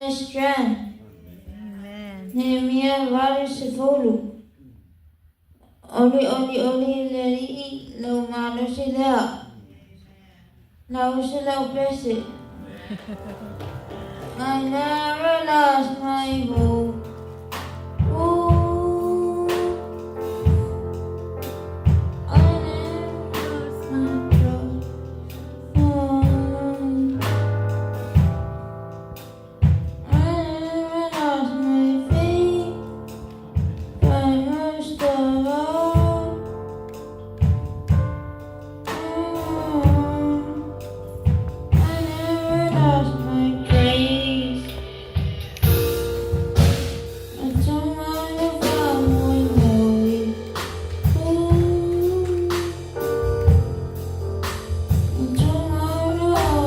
Strength. Nehemia 80. Oli oli oli le Alii lou malosi lea. Lausa lau pese. I never lost my hope. Ooh. I never lost my trust. Oh. I never lost my faith. But most of all, oh, I never lost my grace. At faamoemoe. Ooh. Tomorrow oh,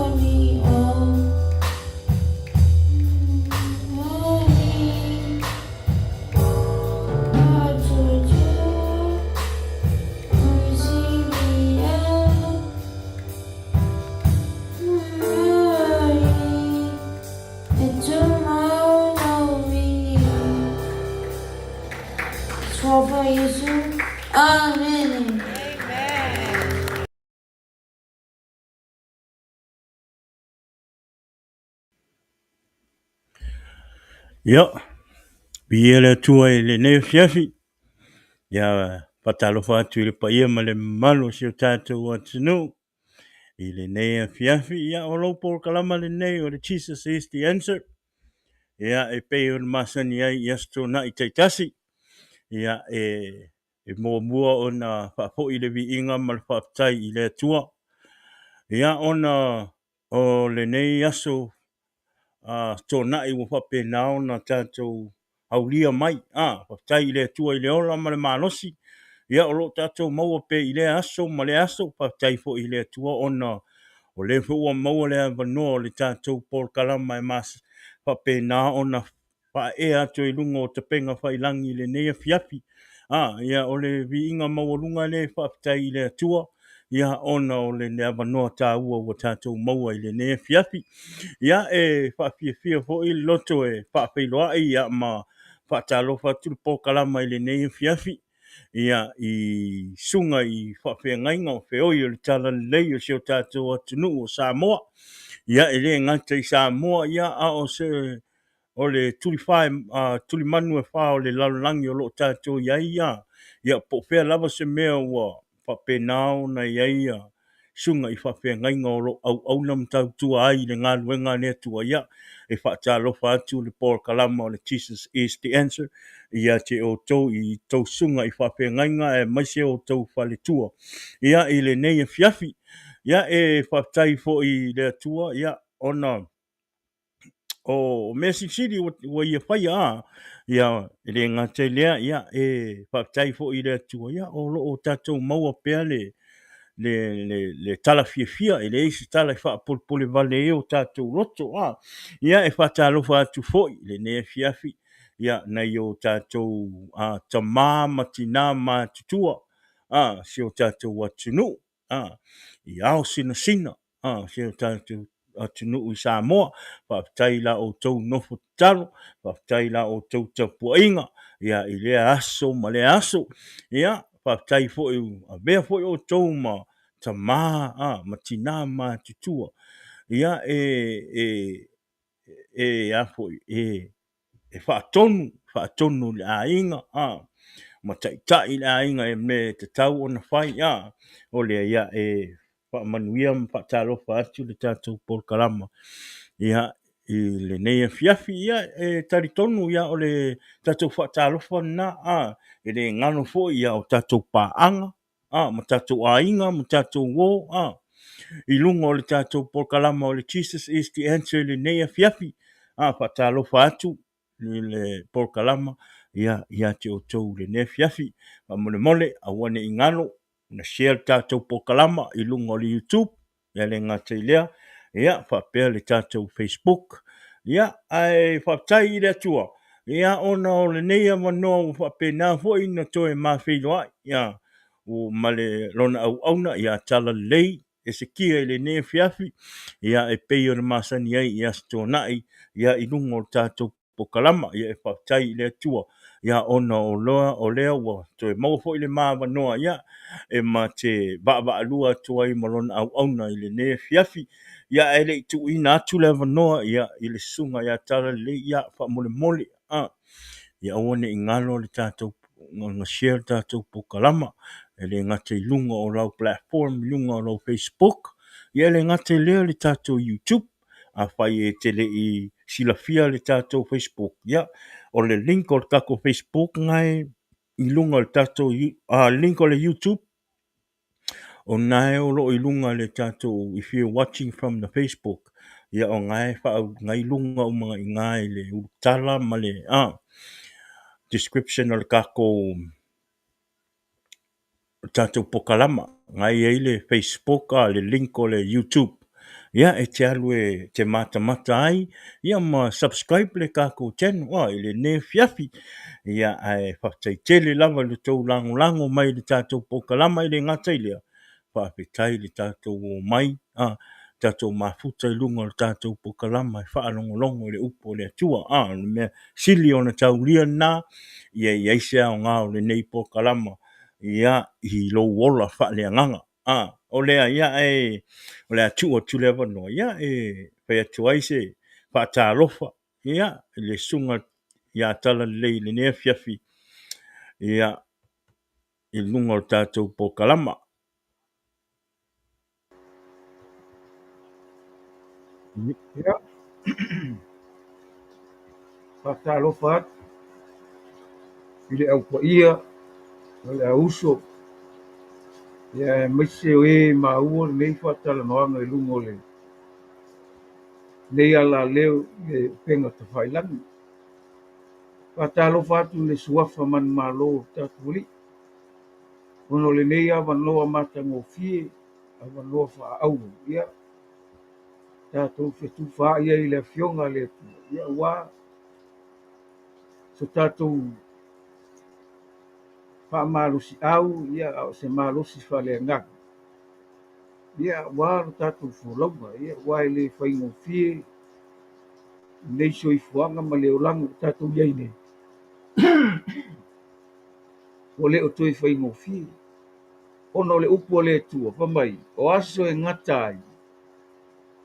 Amen. Ia, viia le Atua i lenei afiafi. Ia, faatalofa atu i le paia ma le mamalu o si o tatou atunuu i lenei afiafi. Ia, o lou polokalama lenei o le Jesus is the Answer. Ia, e pei ona masani ai i Aso Toonai taitasi. Ia, e e muamua ona faafoi le viiga ma le faafetai i le Atua. Ia, ona o lenei aso a Toonai ua faapena ona tatou aulia mai. A, faafetai i le Atua i le ola ma le malosi. Ia, o lo o tatou maua pea i lea aso ma lea aso. Faafetai foi i le Atua ona o lea foi ua maua le avanoa o le tatou polokalama e mas faapena ona faaea atu i luga o tapega failangi i lenei afiafi. A, ia, o le viiga maualuga lea e faafetai i le Atua, ia, ona o le avanoa taua ua tatou maua i lenei afiafi. Ia, e faafiafia foi le loto e faafeiloai, ia, ma faatalofa atu le polokalama i lenei afiafi, ia, i susuga i faafeagaiga o feoi o le talalelei o si o tatou atunuu o Samoa. Ia, e le gata i Samoa, ia, a o se o le tulifa tulimanu e fa o le lalolagi o lo o tatou i ai, ia, ia po o fea lava se mea ua faapena ona i ai ia susuga i faafeagaiga o lo o auauna ma tautua ai i le galuega a le Atua. Ia, e faatalofa atu le polokalama o le Jesus is the Answer ia te outou i tou susuga i faafeagaiga aemaise outou faletua, ia, i lenei afiafi. Ia, e faafetai foi i le Atua, ia, ona o mea silisili ua ia faia a ia e le gata i lea, ia e faafetai foi i le Atua, ia o lo o tatou maua pea le tala fiafia, e leai se tala e faapolepole vale ai o tatou loto a. Ia, e faatalofa atu foi i lenei afiafi, ia, nai o tatou tamā ma tinā matutua a si o tatou atunuu a i ao sinasina a si o tatou atunuu i Samoa. Faafetai i la outou nofo tatalo, faafetai i la outou tapuaiga, ia, i lea aso ma lea aso. Ia, faafetai foi, avea foi outou ma tamā a ma tinā matutua, ia, e e a foi e faatonu, faatonu i le aiga a ma taitai le aiga e mea e tatau ona fai a o lea. Ia, e faamanuia ma faatalofa atu le tatou polokalama, ia, i lenei afiafi. Ia, e talitonu, ia, o le tatou faatalofa lena a, e le galo foi, ia, o tatou paaga a ma tatou aiga ma tatou uo a i luga o le tatou polokalama o le Jesus is the Answer i lenei afiafi a. Faatalofa atu i le polokalama, ia, ia te outou i lenei afiafi. Faamolemole, aua ne i galo na share le tatou polokalama i luga o le YouTube, ia le gata i lea, ia, faapea le tatou Facebook. Ia, ae faafetai i le Atua, ia, ona o lenei avanoa ua faapena foi na toe mafeiloai, ia, ma le lona auauna, ia, talalelei. Esekia i lenei afiafi, ia e pei ona masani ai i Aso Toonai, ia i luga o le tatou polokalama. Ia e faafetai i le Atua, ia ona o loa o lea ua toe maua foi le ma avanoa, ia e ma te vaavaalua atu ai ma lona auauna i lenei afiafi. Ia ae le i tuuina atu le avanoa ia i le susuga ia Talalelei, ia faamolemole, ia aua ne i galo le tatou ona share le tatou polokalama, e le gata i luga o lau platform i luga o lau Facebook, ia e le gata i lea le tatou YouTube. Afai e te le i silafia le tatou Facebook, ia, o le link o le tatou Facebook na e i luga o le tatou link o le YouTube, o na e o lo o i luga le tatou, if you're watching from the Facebook, ia o na e na i luga uma i ina i le ulutala ma le description o le tatou o le tatou polokalama na i ai le Facebook a le link o le YouTube. Ia e te alu e te matamata ai ia ma subscribe le tatou channel i lenei afiafi. Ia ae faafetai tele lava i le tou lagolago mai i le tatou polokalama e le gata i lea, faafetai i le tatou omai a tatou mafuta i luga o le tatou polokalama e faalogologo i le upu a le Atua. O le mea sili ona taulia lena, ia i ai se aoga o lenei polokalama ia i lou ola faaleagaga. O lea, ia, e, o le a tuu atu le avanoa, ia, e fai atu ai se faatalofa, ia, i le susuga ia Talalelei i lenei afiafi, ia, i luga o le tatou polokalama. Ia, faatalofa atu i le au paia ma le au uso, ia aemaise o e maua lenei faatalanoaga i luga o lenei alaleo i le upega tafailagi. Faatalofa atu i le suafa manumalo o le tatou Alii, ona o lenei avanoa matagofie, avanoa faaauro, ia tatou fetufaai ai i le Afioga a le Atua, ia aua so tatou faamalosiau, ia a o se malosi faaleagaga, ia aua lo tatou folauga, ia aua e le faigofie lenei soifuaga ma le olaga ua tatou i ai nei, ua le o toe faigofie. Ona o le upu a le Atua, fai mai, o aso e gata ai,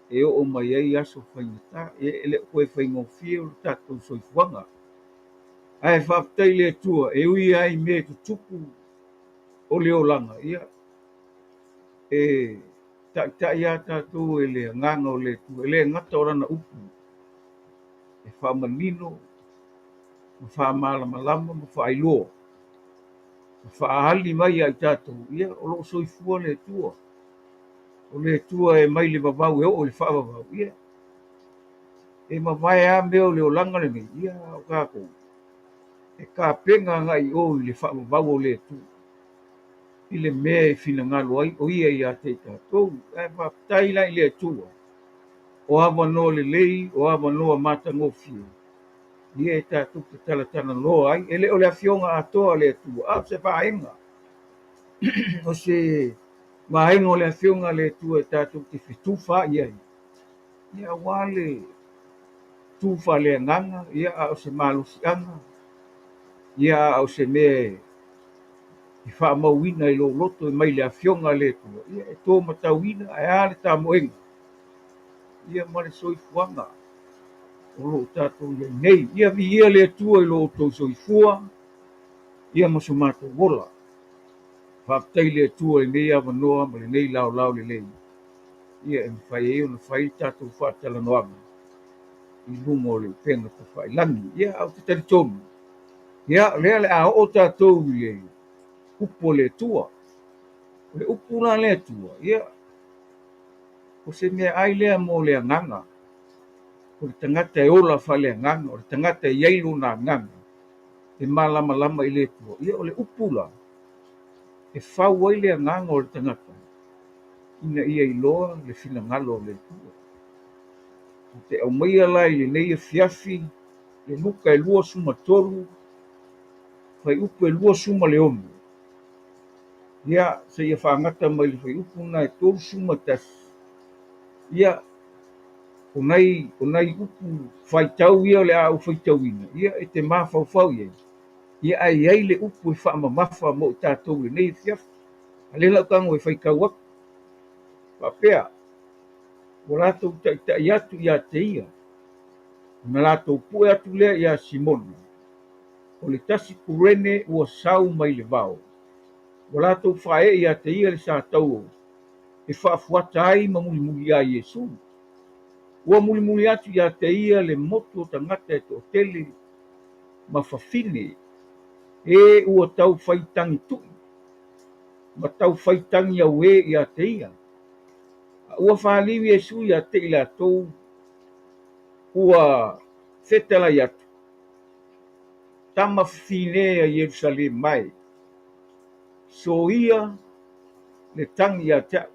e oo mai ai aso faigata, e le o toe faigofie o le tatou soifuaga. Ae faafetai i le Atua, e ui lava i mea e tutupu o le olaga, ia, e taitai lava tatou e le agaga o le Atua, e le gata o lana upu e faamanino ma faamalamalama ma faailoa ma faaali mai ia i tatou, ia, o lo o soifua le Atua. O le Atua e mai le vavau e oo i le faavavau, ia, e mavae lava mea o le olaga lenei, ia, a o tatou, e tapena agai i o i le faavavau o le Atua, i le mea e finagalo ai o ia ia te i tatou. Ae faafetai la i le Atua, o avanoa lelei, o avanoa matagofie, ia e tatou te talatalanoa ai. E le o le afioga atoa a le Atua, a o se vaega, o se vaega o le afioga a le Atua e tatou te fetufaai ai, ia aua le tu faaleagaga, ia a o se malosiaga, ia a o se mea e faamauina i lou loto e mai le afioga a le Atua, ia e to matauina ae a le tamoega, ia ma le soifuaga o lo o tatou i ai nei. Ia viia le Atua i lo outou soifua, ia ma so matou ola. Faafetai i le Atua i lenei avanoa ma lenei laolao lelei, ia e mafai ai ona fai le tatou faatalanoaga i luga o le upega tafailagi. Ia, ae ou te talitonu, ia, o lea o le a oo tatou i le upu a le Atua. O le upu la a le Atua, ia, o se meaai lea mo le agaga, o le tagata e ola faaleagaga, o le tagata e i ai lona agaga e malamalama i le Atua. Ia, o le upu la, e fau ai le agaga o le tagata ina ia iloa le finagalo o le Atua. Ou te aumaia la i lenei afiafi le Luka e 23, fuaiupu e 26. Ia, seia faagata mai le fuaiupu lena e 31, ia, o nai, o nai upu faitau ia o le a ou faitauina, ia, e te mafaufau i ai, ia, ae i ai le upu e faamamafa mo i tatou i lenei afiafi. A lea la ou tago e faitau atu, faapea, Ua latou taitai atu ia te ia, ona latou pue atu lea iā Simona, o le tasi Kurene ua sau mai le vao. Ua latou faaee ia te ia le sa taua e faafuata ai ma mulimuli iā Iesu. Ua mulimuli atu ia te ia le motu o tagata e toatele ma fafine, e ua tau fai tagi tui ma tau fai tagi auē ia te ia. A ua faliu Iesu ia te i latou ua fetalai atu, Tama fafine a Ierusalema e, soia le tagi ia te au,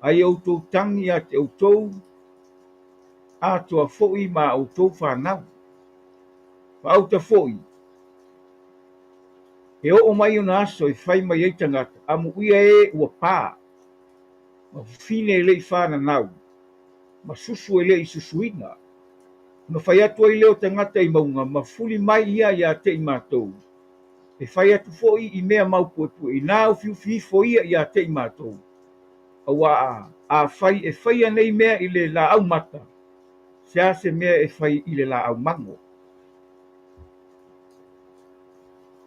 a ia outou tagi ia te outou atoa foi ma a outou fanau. Faauta foi, e oo mai ona aso e fai mai ai tagata, amuia e ua pa, ma fafine e le i fananau, ma susu e le i susuina. Ona fai atu ai lea o tagata i mauga ma fuli mai ia ia te i matou, e fai atu foi i mea maupuepue inā ufiufi ifo ia ia te i matou, auā afai e faia nei mea i le laau mata, se a se mea e fai i le laau mago?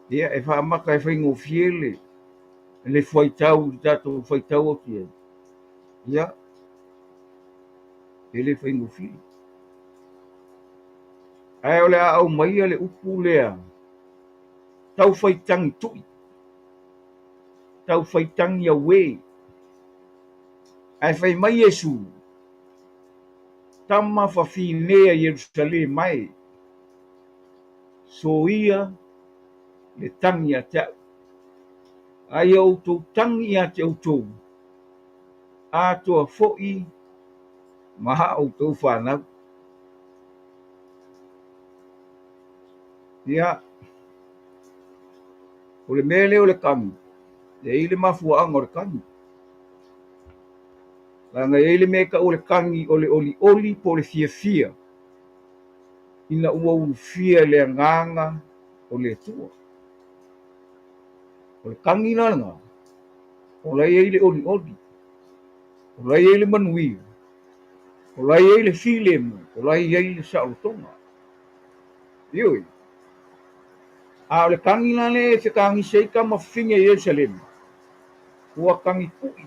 Ia, e faamata e faigofie le le fuaitau i le tatou faitau atu i ai. Ia, e le faigofie. Ae o le a aumaia le upu lea, tau faitagi tui, tau faitagi auē. Ae fai mai Iesu, Tama fafine a Ierusalema e, soia le tagi ia te au. A ia outou tagi ia te outou, atoa foi ma a outou fanau. Ia, o le mea lea o le tagi, e i ai le mafuaaga o le tagi. Leaga e i ai le mea e tau o le tagi o le olioli po o le fiafia ina ua ulufia e le agaga o le Atua. O le tagi la lena, o la e i ai le olioli, o la e i ai le manuia, o la e i ai le filemu, o la e i ai le saolotoga. Ioe. A o le tagi la lea e fetagisi ai tama fafine a Ierusalema, ua tagi pu'i,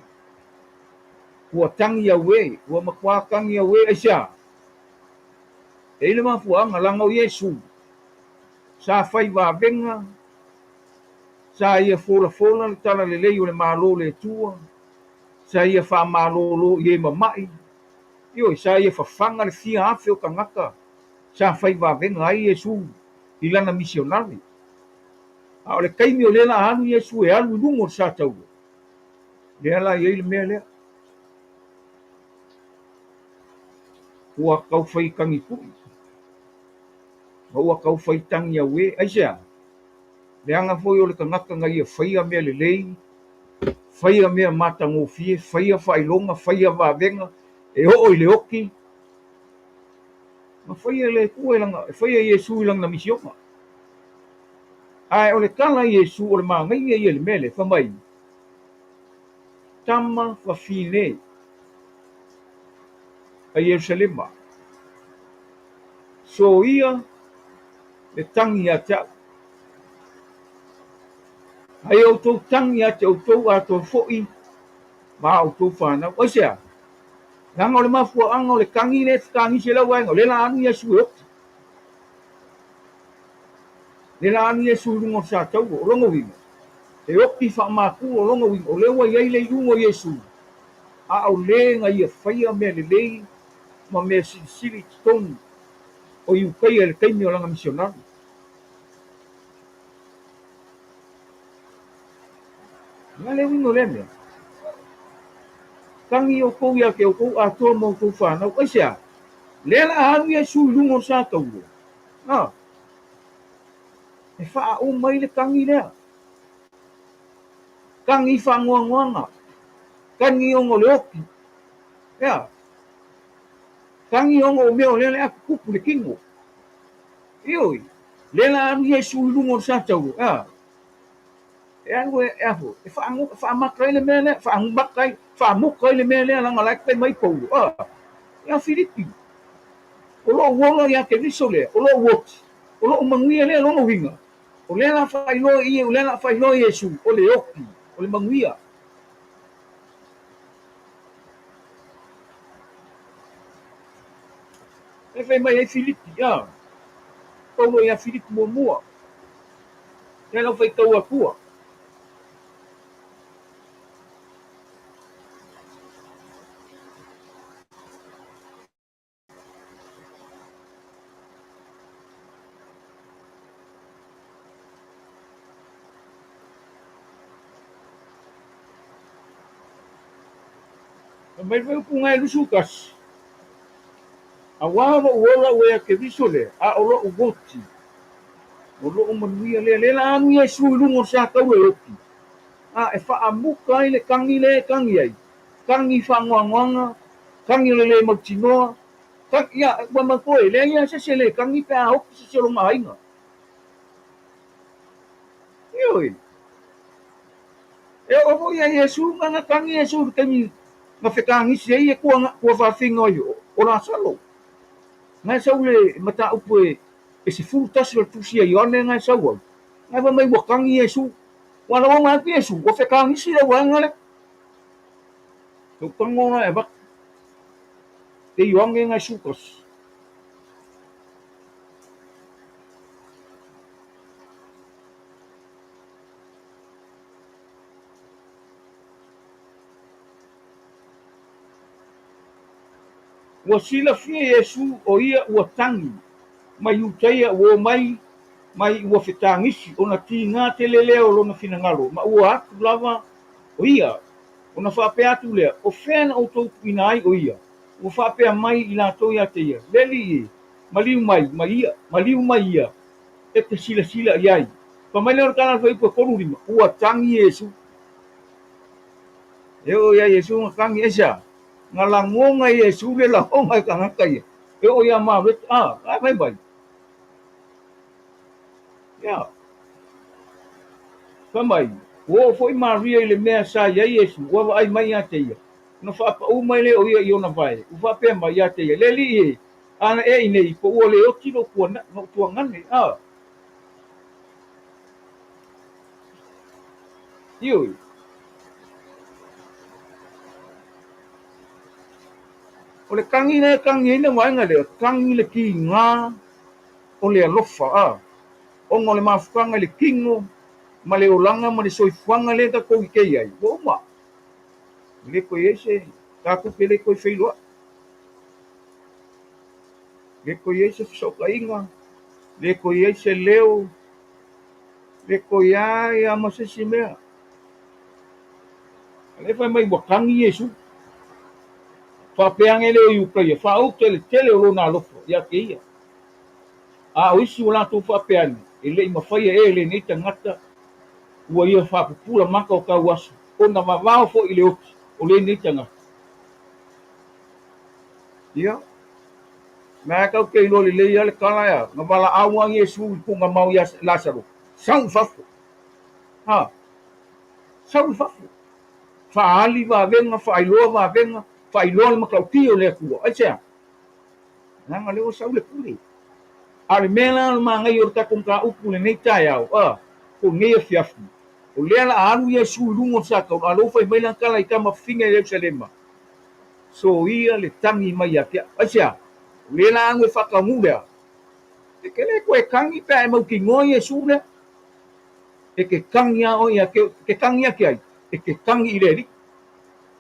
ua tagi auē, ua matua tagi auē, aisea? E i ai le mafuaaga, leaga o Iesu sa fai vavega, sa ia folafola le talalelei o le Malo o le Atua, sa ia faamalolo i e mama'i, ioe, sa ia fafaga le fia afe o tagata sa fai vavega ai Iesu i lana misionare. A o le taimi o lea la a alu Iesu e alu i luga o le sa taua, lea la e i ai le mea lea. Ua tau fai tagi pu'i, ma ua tau fai tagi auē. Aisea? Leaga foi o le tagata na ia faia mea lelei, faia mea matagofie, faia faailoga, faia vavega e oo i le oti, ma faia e le Atua i lana, faia e Iesu i lana misiona. Ae o le tala a Iesu o le manaia ia i le mea lea, fai mai, Tama fafine a Ierusalema, soia le tagi ia te au. A ia outou tagi ia te outou atoa foi ma a outou fanau. Aisea? Leaga o le mafuaaga o le tagi lea e fetagisi ai lau vaega, o lea la alu Iesu e oti. Lea la alu Iesu i luga o le sa taua. O lona uiga, e oti faamatua, o lona uiga, o lea ua i ai le iuga o Iesu, a o le na ia faia mea lelei ma mea silisili i totonu o Iutaia i le taimi o lana misionari. O le a le uiga o lea mea? Tagi outou ia te outou atoa ma outou fanau. Aisea? Lea la a alu Iesu i luga o le sa taua, a, e faauma ai le tagi lea. Tagi faanoanoaga, tagi ona o le oti, ea, tagi ona o mea o lea o le a tutupu i le tino. Ioe, lea la alu Iesu i luga o le sa taulo, ea, e alu e, e, e, faamata ai le mea lea, faamata ai, faamuta ai le mea lea, leaga la e fai mai Paulo, a, ia Filipi, o lou ola ia Keriso lea, o lou oti, o lou manuia lea, lona uiga, O lea la faailoa i o lea la faailoa Iesu, o le oti, o le manuia. E fai mai ai Filipi, a, Paulo ia Filipi muamua, lea lau faitau atua. Fai mai le upu e 21, Auā o lou ola ua ia Keriso lea, a o lou oti, o lou manuia lea. Lea la alu Iesu i luga o le sa taula e oti, a e faamuta ai le tagi lea e tagi ai, tagi faanoanoaga, tagi o le lē mautinoa, tagi, ia, ua manatua e leai lava se isi e lē tagi pe a oti se isi o lona aiga. Ioe. E oo foi ia Iesu, na na tagi Iesu i le taimi na fetagisi ai e tua, tua faafiga ai o Lasalo. Na e sau le mataupu e, e 11 o le tusi a Ioane na e sau ai. Na e fai mai ua tagi Iesu. Ua lagona atu Iesu, ua fetagisi le vaega lea. Lou tago la e avatu e Ioane na e 11. Ua silafia Iesu o ia ua tagi mai Iutaia ua omai mai ua fetagisi ona tiga tele lea o lona finagalo ma ua atu lava o ia. Ona faapea atu lea, O fea na outou tuuina ai o ia? Ua faapea mai i latou ia te ia, Le Alii e, maliu mai, ma ia, maliu mai ia, e te silasila i ai. Fai mai lea o le tala a le fuaiupu e 35, Ua tagi Iesu. E oo ia Iesu na tagi, aisea? Na lagona e Iesu le lagona e tagata ia. E oo ia Mareta, a, a fai mai. Ia. Fai mai, ua oo foi Maria i le mea sa i ai Iesu, ua vaai mai ia te ia. Ona faapaū mai lea o ia i ona vae, ua faapea mai ia te ia, Le Alii e, ana ea i nei, po ua le oti lou tuagane, a? Ioe. O le tagi lea e tagi ai le vaega lea, tagi le tiga o le alofa, a, ona o le mafutaga i le tino ma le olaga ma le soifuaga lea tatou ike i ai, ua uma. E le toe i ai se tatou te le toe feiloai. Le toe i ai se fesootaiga, le toe i ai se leo, le toe i ai lava ma se isi mea. A lea fai mai ua tagi Iesu. Faapea ane lea o Iutaia, faaute le tele o lona alofa ia te ia. A o isi ua latou faapea ane, e le i mafaia ē lenei tagata ua ia faapupula maka o tau aso, ona vavao foi i le oti o lenei tagata. Ia, mea e tatou te iloa lelei lava le tala ea, na valaau lava Iesu i le tuugamao ia Lasalo, sau i fafo. Ha, sau i fafo. Faaali vavega, faailoa vavega, faailoa le matautia o le Atua. Aisea? Leaga lea ua sau le pule. A o le mea la o le manaia o le tatou mataupu i lenei taeao, a, po o lenei afiafi, o lea la a alu Iesu i luga o le sa taula, a o lea ua fai mai lana tala i tama fafine a Ierusalema, Soia le tagi mai ia te au. Aisea? O lea la alu e faataunuu lea. E te le toe tagi pe a e mautinoa Iesu lea. E te tagi lava oe ia te, e te tagi ia te ai? E te tagi i le Alii.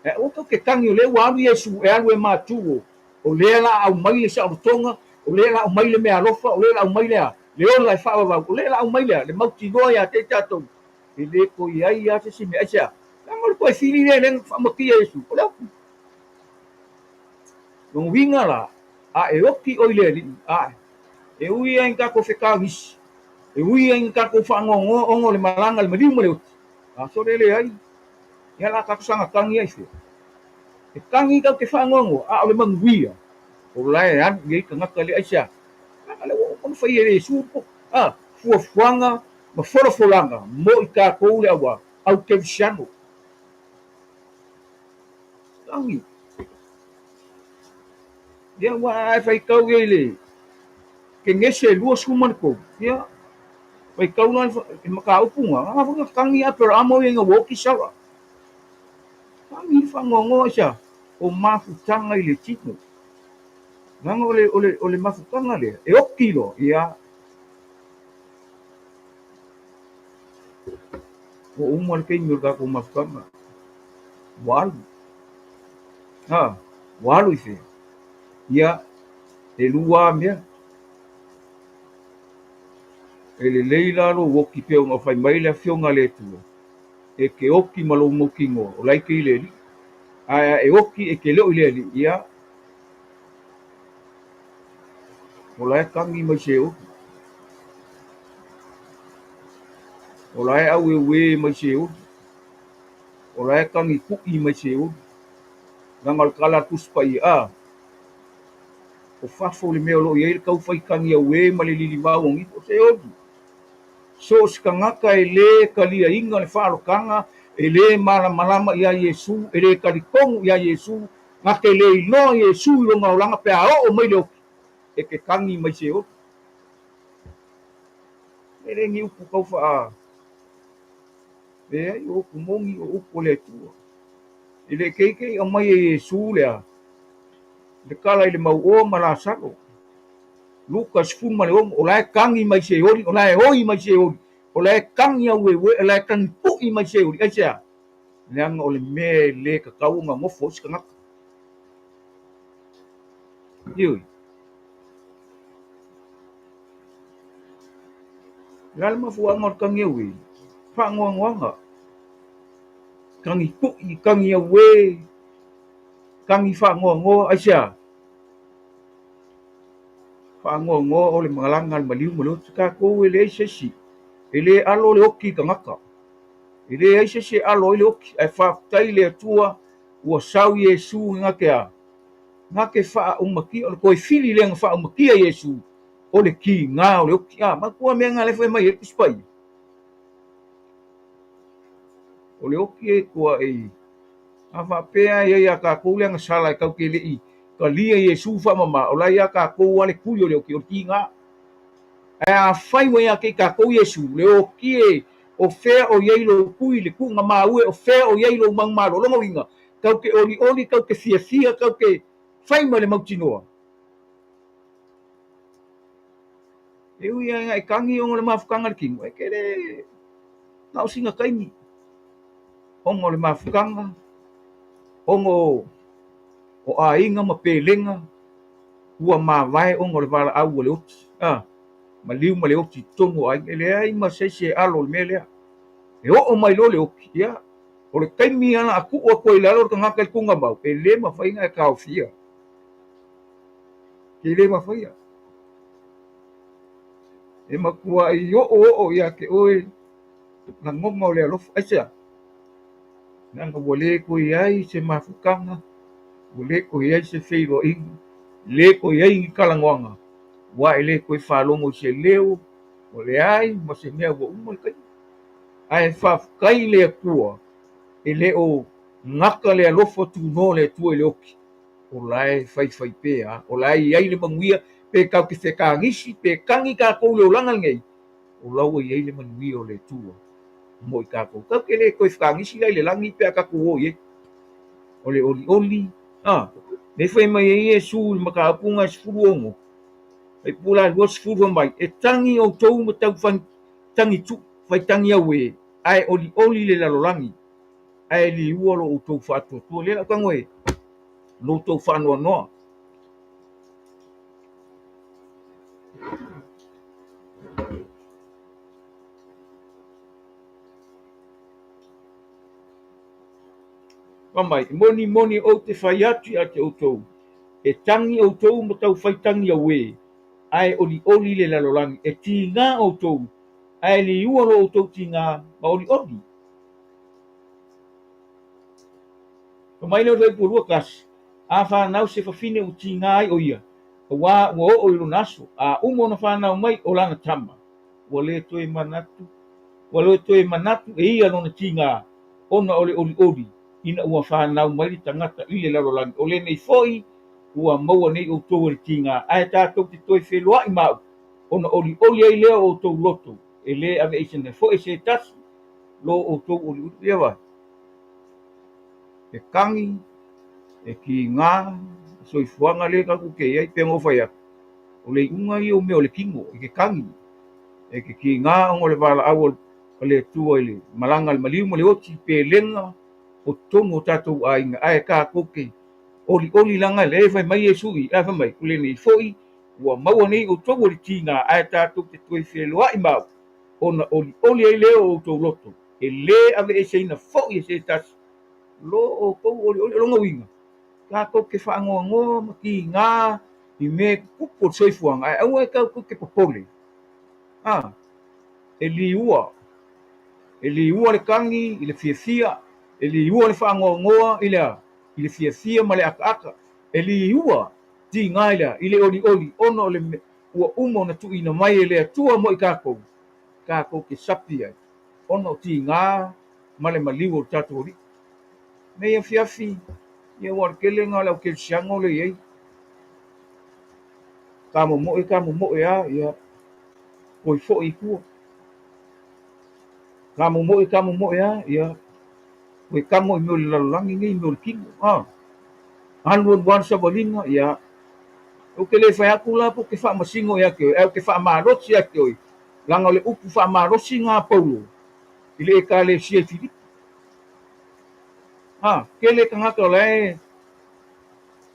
Ae aua tou te tagi o lea ua alu Iesu e alu e matu o O lea la aumai le saolotoga, o lea la aumai le meaalofa, o lea la aumai le a? Le ola e faavavau, o lea la aumai le a? Le mautinoa ia te i tatou, e le toe i ai lava se isi mea. Aisea? Leaga o le toe fili lea lea na faamatia e Iesu, o le oti. Lona uiga la, a e oti oe i le Alii, a e ui lava i ni tatou fetagisi, e ui lava i ni tatou faanoanoa ona o le malaga, le maliu ma le oti, a sole leai. Ia la tatou saga tagi ai fea? E tagi tatou te faanoanoa, a o le manuia, o la e alu i ai tagata lea. Aisea? Leaga lea ua uma ona fai e Iesu le poto, a, fuafuaga ma folafolaga mo i tatou le au au kerisiano. Tagi. Ia, aua a e faitau i ai i le Kenese 23, ia, faitau la i le mataupu lena, na foi na tagi Aperahama oi ai ina ua oti Sara. Tagi le faanoanoa aisea? O mafutaga i le tino. Leaga o le, o le, o le mafutaga lea, e oti loa, ia, ua uma le taimi o le tatou mafutaga. Ua alu. Ha, ua alu i fea? Ia, e lua lava mea. E lelei la lou oti pei ona fai mai le Afioga a le Atua, e te oti ma lou mautinoa, o la e te i le Alii. Ae a e oti e te le o i le Alii, ia, o la e tagi mai Seoli. O la e aueuē mai Seoli. O la e tagi kuʻi mai Seoli. Leaga o le tala a le Tusi Paia, a, o fafo le mea o lo o i ai le taufaitagi auē ma le lilimau o nifo, o Seoli. So o se tagata e lē taliaina le faaalotaga, e lē malamalama iā Iesu, e lē talitonu iā Iesu, na te lē iloa Iesu i lona olaga pe a oo mai le oki, e te tagi mai Seoli. E le ni upu tau faa Leai, o upu moni, o upu a le Atua. E le keikei aumai e Iesu le a? Le tala i le mauoa ma Lasalo. Luka 16, o la e tagi mai Seoli, o la e oi mai Seoli, o la e tagi aueuē, o la e tagi puʻi mai Seoli. Aisea? Leaga o le mea e le tatau ona nofo ai se tagata. Ioe. O le a le mafuaaga o le tagi auē? Faanoanoaga, tagi puʻi, tagi auē, tagi faanoanoa, aisea? Faanoanoa o le malaga a le maliu ma le oti. Tatou e leai se isi, e le alo le oti i tagata. E leai se isi e alo ai le oti, ae faafetai i le Atua ua sau Iesu na te a? Na te faaaumatia, o le toe fili lea na faaaumatia Iesu o le tiga o le oti. A, manatua mea na lea fai mai ai le Tusi Paia. O le oti e tuai, a faapea e i ai ia tatou le agasala e tatou te le i talia Iesu faamama, o la ia tatou lava le tui o le oti, o le tiga. Ae afai ua ia te i tatou Iesu, le oti e, o fea o i ai lou tui, le tuuga maue, o fea o i ai lou manumalo. O lona uiga, tatou te olioli, tatou te fiafia, tatou te fai ma le mautinoa. E ui lava ina e tagi ona o le mafutaga i le tino, e te le na o sina taimi ona o le mafutaga, ona o aiga ma pelega ua mavae ona o le valaau a le oti, a, maliu ma le oti i totonu o aiga. E leai ma se isi e alo i le mea lea. E oo mai loa le oti, ia, o le taimi lava o le a tuu atu ai i lalo le tagata i le tuugamau, e le mafai ona e taofia. E le mafaia. E matuai oooo ia te oe lagona o le alofa. Aisea? Leaga ua le toe i ai se mafutaga, ua le toe i ai se feiloaiga, le toe i ai ni talanoaga, ua e le toe faalogo i se leo, ua leai ma se mea ua uma le taimi. Ae faafetai i le Atua e le o gata le alofa tunoa o le Atua i le oti. O la e faifai pea, o la e i ai le manuia, pe tatou te fekagisi, pe tagi tatou i le olaga lenei, o la ua i ai le manuia o le Atua mo i tatou. Tatou te le toe fekagisi la i le lagi pe a tatou o i ai. O le olioli, a, lea fai mai ai Iesu i le mataupu lena e 16, fai pula 20 fai mai, e tagi outou ma tau tagi tu, fai tagi auē, ae olioli le lalolagi. Ae liua lo outou faatuatua. Lea la ou tago e lo outou faanoanoa. Fai mai, moni moni ou te fai atu ia te outou, e tagi outou ma tau fai tagi auē, ae olioli le lalolagi, e tiga outou, ae liua lo outou tiga ma olioli. Fai mai lea o le fuaiupu 21, A fanau se fafine ua tiga ai o ia, auā ua oo i lona aso, a uma ona fanau mai o lana tama, ua le toe manatu, ua le toe manatu e ia lona tiga, ona o le olioli ina ua fanau mai le tagata i le lalolagi. O lenei foi ua maua nei outou e le tiga, ae tatou te toe feloai ma au, ona olioli ai lea o outou loto, e le aveeseina foi e se tasi lo outou olioli. Ia vaai, e kagi, e kiga, le soifuaga lea tatou te i ai, pei ona ou fai atu, o le iuga ia o mea o le tino, e te kagi, e te kiga ona o le valaau a le Atua i le malaga a le maliu ma le oti, pelega o totonu o tatou aiga, ae tatou te olioli leaga lea e fai mai Iesu i, a fai mai, o lenei foi ua maua nei outou e le tiga, ae tatou te toe feloai ma au, ona olioli ai lea o outou loto, e le aveeseina foi e se tasi lo outou olioli. O lona uiga, tatou te faanoanoa ma tiga i mea e tutupu o le soifuaga, ae aua e tatou te popole. A, e liua, e liua le tagi i le fiafia, e liua le faanoanoa i le a? I le fiafia ma le akaaka, e liua tiga i le a? I le olioli, ona o le ua uma ona tuuina mai e le Atua mo i tatou, tatou te sapi ai, ona o tiga ma le maliu o le tatou Alii. Nei afiafi, ia ua o le tele lena o le au kerisiano lea e i ai. Tamomoe, tamomoe lava, ia, toe foi i tua. Tamomoe, tamomoe lava, ia, toe tamo i mea o le lalolagi nei, mea o le tino, a. Alu alu lava le savaliga, ia, ou te le fai atu la pe ou te faamasino ia te oe, ae ou te faamalosi ia te oe, leaga o le upu faamalosi lena a Paulo i le Ekalesia i Filipi. A, tele tagata o la e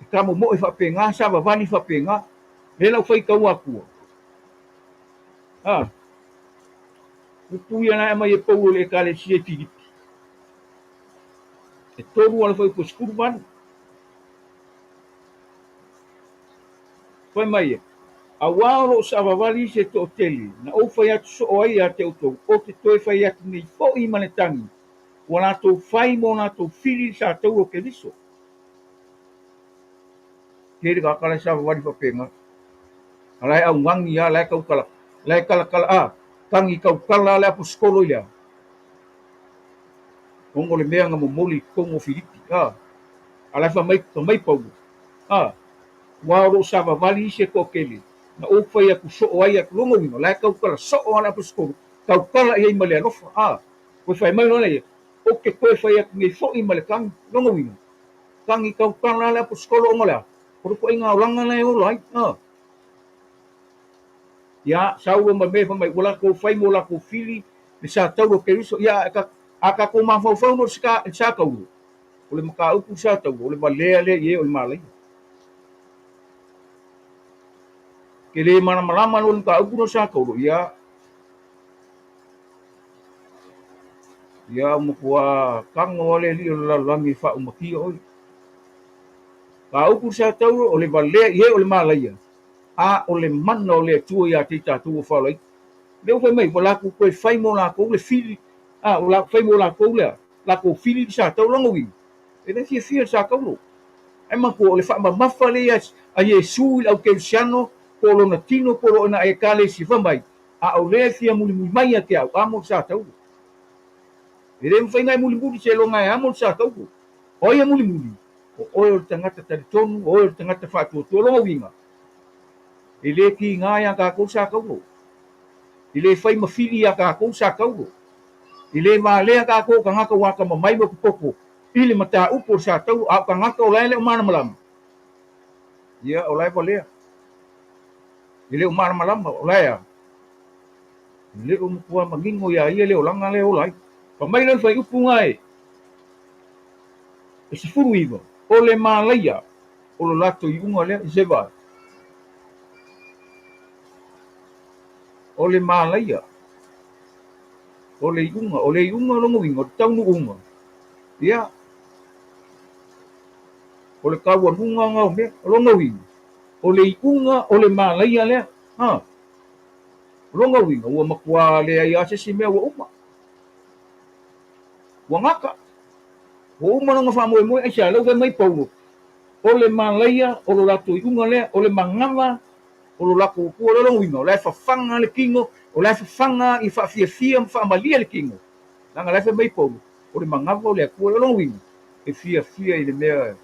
tamomoe faapena, savavali faapena, lea la ua faitau atua. A, upu ia la e aumai e Paulo i le Ekalesia i Filipi. E 3 ala fuaiupu e 18. Fai mai ia, Auā o lo o savavali se toatele, na ou fai atu soo ai ia te outou, ou te toe fai atu nei foi ma le tagi, ua latou fai mo latou fili le satauro o Keriso. Tele tagata la e savavali faapena. A la e augani lava, la e tautala, la e talatala, a, tagi tautala le aposetolo i le a? Ona o le mea na momoli i totonu o Filipi, a. A la e fai mai, fai mai Paulo, a, aua o lo o savavali se toatele, na ou fai atu soo ai atu lona uiga, la e tautala soo lava le aposetolo, tautala i ai ma le alofa, a. Toe fai mai loa ia, ou te toe fai atu nei foi ma le tagi, lona uiga, tagi tautala lava le aposetolo ona o le a? O le ituaiga olaga la e ola ai, a. Ia, Saulo ma mea fai mai, ua latou fai mo latou fili le satauro o Keriso. Ia, a tatou mafaufau loa i le satauro, o le mataupu i le satauro, o le valea lea i e o le malaia. Ke le malamalama loa i le mataupu lea o le satauro, ia, ia, ua matua tago lava le alii o le lalolagi e faaumatia oe. Mataupu i le satauro, o le valea i e o le malaia. A o le mana o le Atua ia te i tatou ua faaolaina. Lea ua fai mai, ua latou toe fai mo latou le fili, a, ua latou fai mo latou le latou fili le sa taulo. Lona uiga, e le fiafia le sa taulo. Ae manatua, o le faamamafa lea a Iesu i le aukerisiano, po o lona tino, po o lona ekalesia, fai mai, a o lea e fia mulimuli mai ia te au, amo le sa taulo. E le mafai ona e mulimuli seiloga e amo le sa taulo. O ai e mulimuli? O oe o le tagata talitonu, o oe o le tagata faatuatua. Lona uiga, e le tiga iā tatou sa taulo. E le fai ma fili iā tatou sa taulo. E le valea tatou o tagata ua atamamai ma popoto i le mataupu o le sa taulo, a o tagata o la e le o malamalama, ia, o la e valea. E le o malamalama, o la e a? E le o matua manino iā ia le olaga lea e ola ai. Fai mai lea o le fuaiupu lena e. E 19, o le malaia o lo latou iuga lea, se vaai. O le malaia o le iuga, o le iuga lona uiga, o le taunuuga, ia, o le taualuga lena o mea, o lona uiga, o le iuga o le malaia lea, ha. O lona uiga, ua matua leai lava se isi mea ua uma. Ua gata. Ua uma lona faamoemoe, aisea? Lea ua fai mai Paulo, O le malaia o lo latou iuga lea, o le manava o lo latou Atua. O le lona uiga, o la e fafaga le tino, o la e fafaga ia faafiafia ma faamalie le tino, leaga la e fai mai Paulo, o le manava o le Atua. O lona uiga, e fiafia i le mea e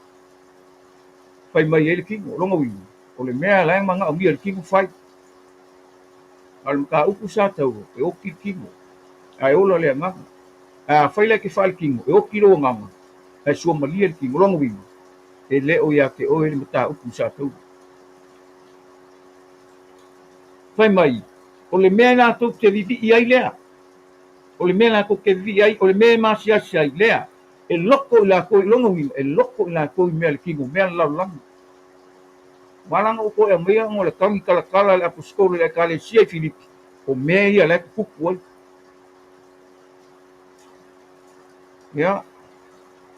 fai mai ai le tino. O lona uiga, o le mea la e manaomia e le tino, fai. A o le mataupu sa taua, e oti le tino, ae ola le agaga. Ae afai la e te faaletino, e oti lou agaga, ae suamalie le tino. O lona uiga, e le o ia te oe le mataupu sa taua. Fai mai, o le mea latou te vivii ai lea, o le mea latou te vivii ai, o le mea e masiasi ai lea, e loko i latou, i lona uiga, e loko i latou i mea a le tino, mea a le lalolagi. Ua ala ona ou toe aumaia ona o le tagi talatala a le Aposetolo i le Ekalesia i Filipi, o mea ia la e tutupu ai. Ia,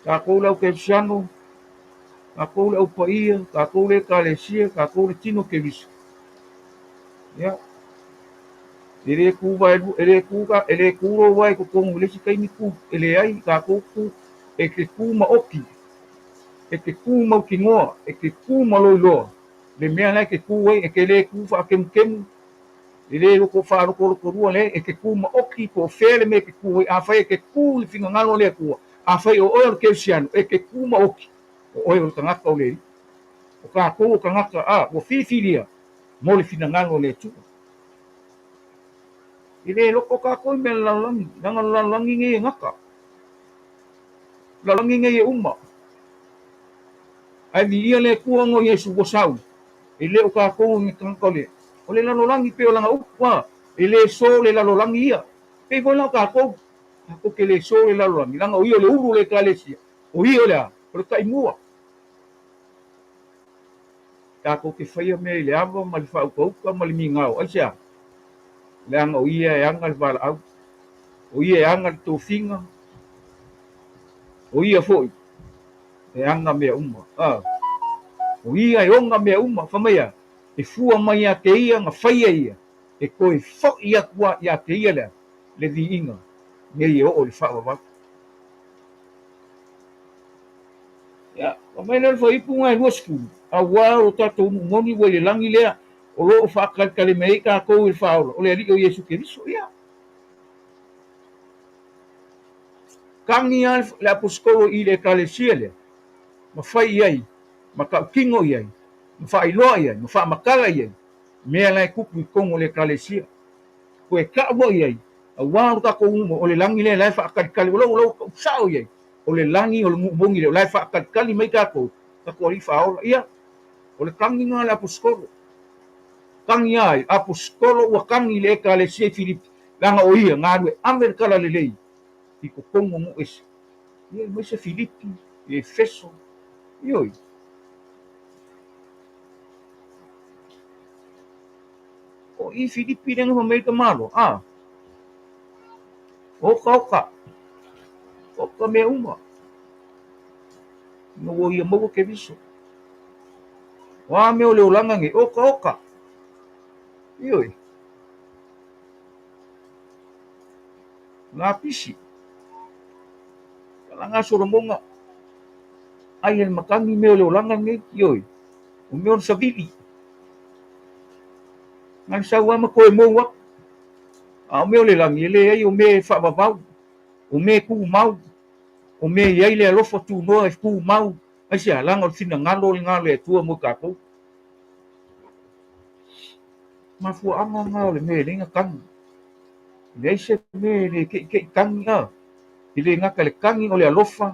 tatou le au Kerisiano, tatou le au paia, tatou le Ekalesia, tatou le tino Keriso. Ia, e le tu vae, e le tu, e le tu lou vae i totonu i le isi taimi tu, e leai, tatou tu, e te tu maoti, e te tu mautinoa, e te tu ma lou iloa, le mea la e te tu ai, e te le tu faakemukemu, e le loko faalotolotolua, leai, e te tu maoti po o fea le mea e te tu ai. Afai e te tu i le finagalo o le Atua, afai o oe o le Kerisiano, e te tu maoti, o oe o le tagata o le Alii. O tatou o tagata a ua filifilia mo le finagalo o le Atua. E le loko tatou i mea o le lalolagi, leaga o le lalolagi nei e gata. O le lalolagi nei e uma. Ae viia le Atua ona o Iesu ua sau, e le o tatou ni tagata o le, o le lalolagi pei o lana upu a, e le so le lalolagi ia. Pei foi la o tatou, tatou te le so le lalolagi, leaga o ia o le ulu o le Ekalesia, o ia o le a? O le taimua. Tatou te faia mea i le ava ma le faautauta ma le migao. Aisea? Leaga o ia e ana le valaau, o ia e ana le tofiga, o ia foi e ana mea uma. A, o ia e ona mea uma. Fai mai a, e fua mai ia te ia na faia ia, e toe foi atu a ia te ia lea le viiga nei e oo i le faavavau. Ia, fai mai lea o le fuaiupu lena e 20, Auā o lo tatou nuu moni ua i le lagi lea, o lo o faatalitali mai ai tatou i le Faaola, o le Alii o Iesu Keriso. Ia, tagi lava le Aposetolo i le Ekalesia lea, ma fai i ai, ma tautino i ai, ma faailoa i ai, ma faamatala i ai, mea la e tupu i totonu o le Ekalesia. Toe taua i ai, auā o lo tatou nuu, o le lagi lea la e faatalitali, o lou, lou sao i ai, o le lagi o le nuu moni lea, o la e faatalitali mai tatou, tatou Alii Faaola. Ia, o le tagi lena a le Aposetolo. Tagi a ai? Aposetolo ua tagi i le Ekalesia i Filipi, leaga o ia na alu e ave le talalelei i totonu o nuu ese. Ia, aemaise Filipi, Efeso, ioe. O i Filipi lea na fai mai ai le tamaloa, a, oka oka, oka mea uma, ina ua ia maua Keriso. O a mea o le olaga nei, oka oka, ioe. Lapisi, talaga a Solomona, ai e le matagi mea o le olaga lenei, ioe, o mea o le savili. Na o le sau lava ma toe mou atu. A o mea o le lagi, e leai, o mea e faavavau, o mea e tumau, o mea e i ai le alofa tunoa e tumau. Aisea? Leaga o le finagalo lena o le Atua mo i tatou. Mafuaaga lena o le mea e leai na tagi. E leai se mea e le ke'ike'i tagi a. E le gata i le tagi o le alofa,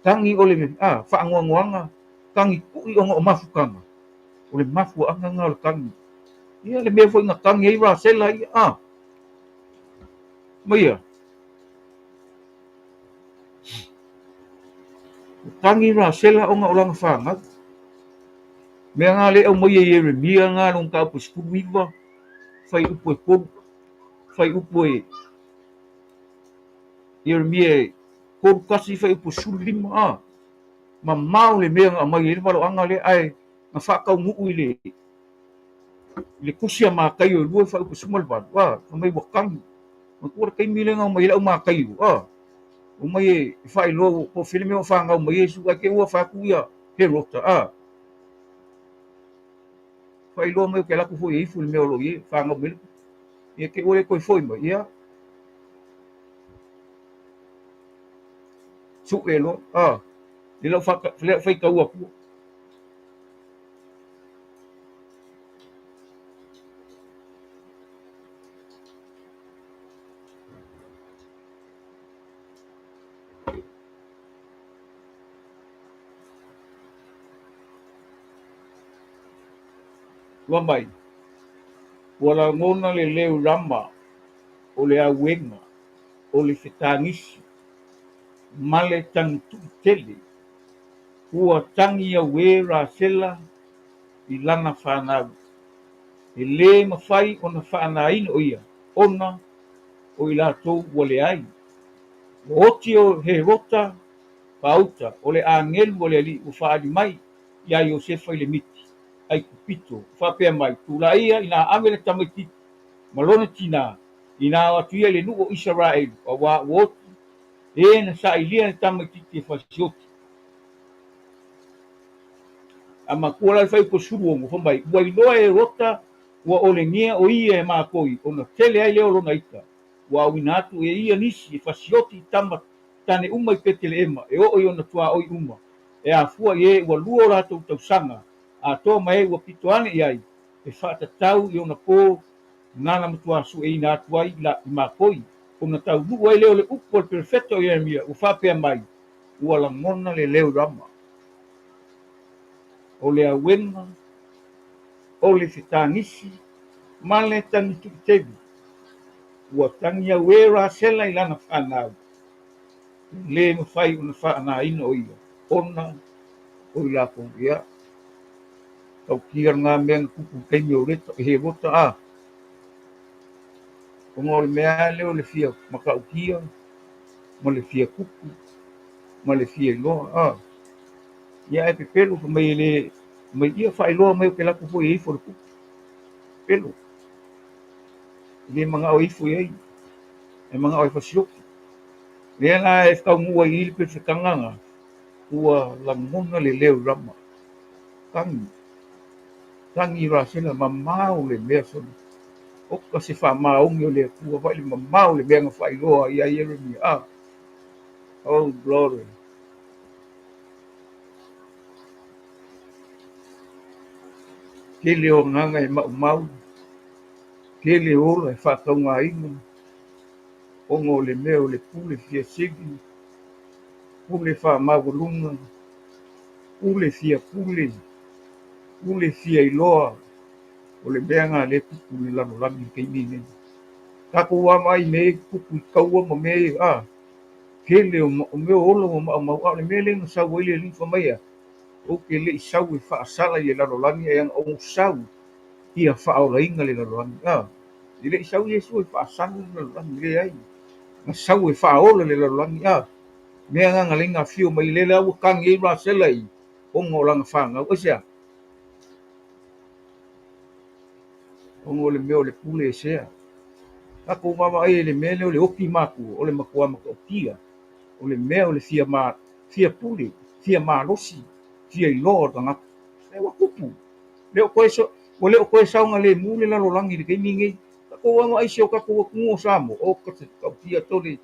tagi o le a, faanoanoaga, tagi ku'i ona o mafutaga. O le mafuaaga lena o le tagi. Ia le mea foi na tagi ai Rasela ia, a. Ma ia. Ua tagi Rasela ona o lana fanau. Mea na lea e aumaia e Ieremia na lona mataupu e 19, fuaiupu e 3, fuaiupu e Ieremia e 31, fuaiupu e 15, a. Mamao le mea na aumai ai le valoaga lea, ae na faataunuu i le i le tusi a Mataio e 2 fuaiupu 18, a, fai mai ua tagi. Manatua le taimi lea na omai ai le au Mataio, a, Omai e faailoa po o fea le mea ua fanau mai ai Iesu, ae te i ua fai atu ia Herota, a. Faailoa mai ou te alu atu foi e ifo i le mea o lo o i ai, fanau mai le Ia te i ua le toe foi mai, ia. Sue loa, a. Le lau faitau atua. Ua mai, ua lagona le leo lama o le auega o le fetagisi ma le tagitu'i tele, ua tagi auē Rasela i lana fanau, e lē mafai ona faanaina o ia, ona o i latou ua leai. Ua oti o Herota faauta, o le agelu a le Alii ua faaali mai iā Iosefa i le miti Aikupito, ua faapea mai, Tulai ia ina ave le tamaitiiti ma lona tinā, ina o atu ia i le nuu o Isaraelu, auā ua oti e na sailia le tamaitiiti e fasioti. A matua la le fuaiupu 16, fai mai, Ua iloa e Herota ua olegia o ia e makoi, ona tele ai lea o lona ita, ua auina atu e ia nisi e fasioti i tama tane uma i Peteleema e oo i ona tuaoi uma, e afua i e ua lua o latou tausaga atoa ma e ua pito ane i ai, e faatatau i ona po nana matuā sueina atu ai i makoi, ona taunuu ai lea o le upu a le perofeta o Ieremia ua faapea mai, Ua lagona le leo Rama o le auega, o le fetagisi ma le tagituitelu, ua tagi auē Rasela i lana fanau, e lē mafai ona faanaina o ia, ona o i latou ia. Tautia lena mea na tupu i le taimi o Herota, a, ona o le mea lava lea o le fia matautia ma le fia tupu ma le fia iloa, a. Ia ae pepelo fai mai e le mai ia faailoa mai ou te alu atu foi e ifo i le tupu. Pepelo. E le manao e ifo i ai, e manao e fasioti. Lea la e taunuu ai i i le perofetaga lena, ua lagona le leo i Rama. Tagi, tagi Rasela, mamao le mea sona. Oka se faamaoni o le Atua, vaai le mamao le mea na faailoa ia Ieremia. Ah, oh glory. Tele o agaga e maumau, tele o ola e faataugaina, ona o le mea o le pule fia sili, pule faamaualuga, pule fia pule, pule fia iloa, o le mea lena lea e tupu i le lalolagi i le taimi lenei. Tatou vaavaai i mea ia e tutupu i taua ma mea ia, a, tele o mea o ola ua maumau, a o le mea lea na sau ai le Alii fai mai e a? Ou te le i sau e faasala i le lalolagi, ae ana ou sau ia faaolaina le lalolagi. A, e le i sau Iesu e faasala le lalolagi, leai, na sau e faaola le lalolagi. A, mea na na laina afio mai, lea la ua tagi ai Rasela i ona o lana fanau. Aisea? Ona o le mea o le pule e sea. Tatou vaavaai i le mea lea o le oti matua, o le matua matautia, o le mea o le fia, ma, fia pule, fia malosi, fia iloa o le tagata. Lea ua tupu. Le o toe, ua le o toe saogalemu le lalolagi i le taimi lenei. Tatou vaavaai i si o tatou atunuu o Samoa, o ka se tautia tole,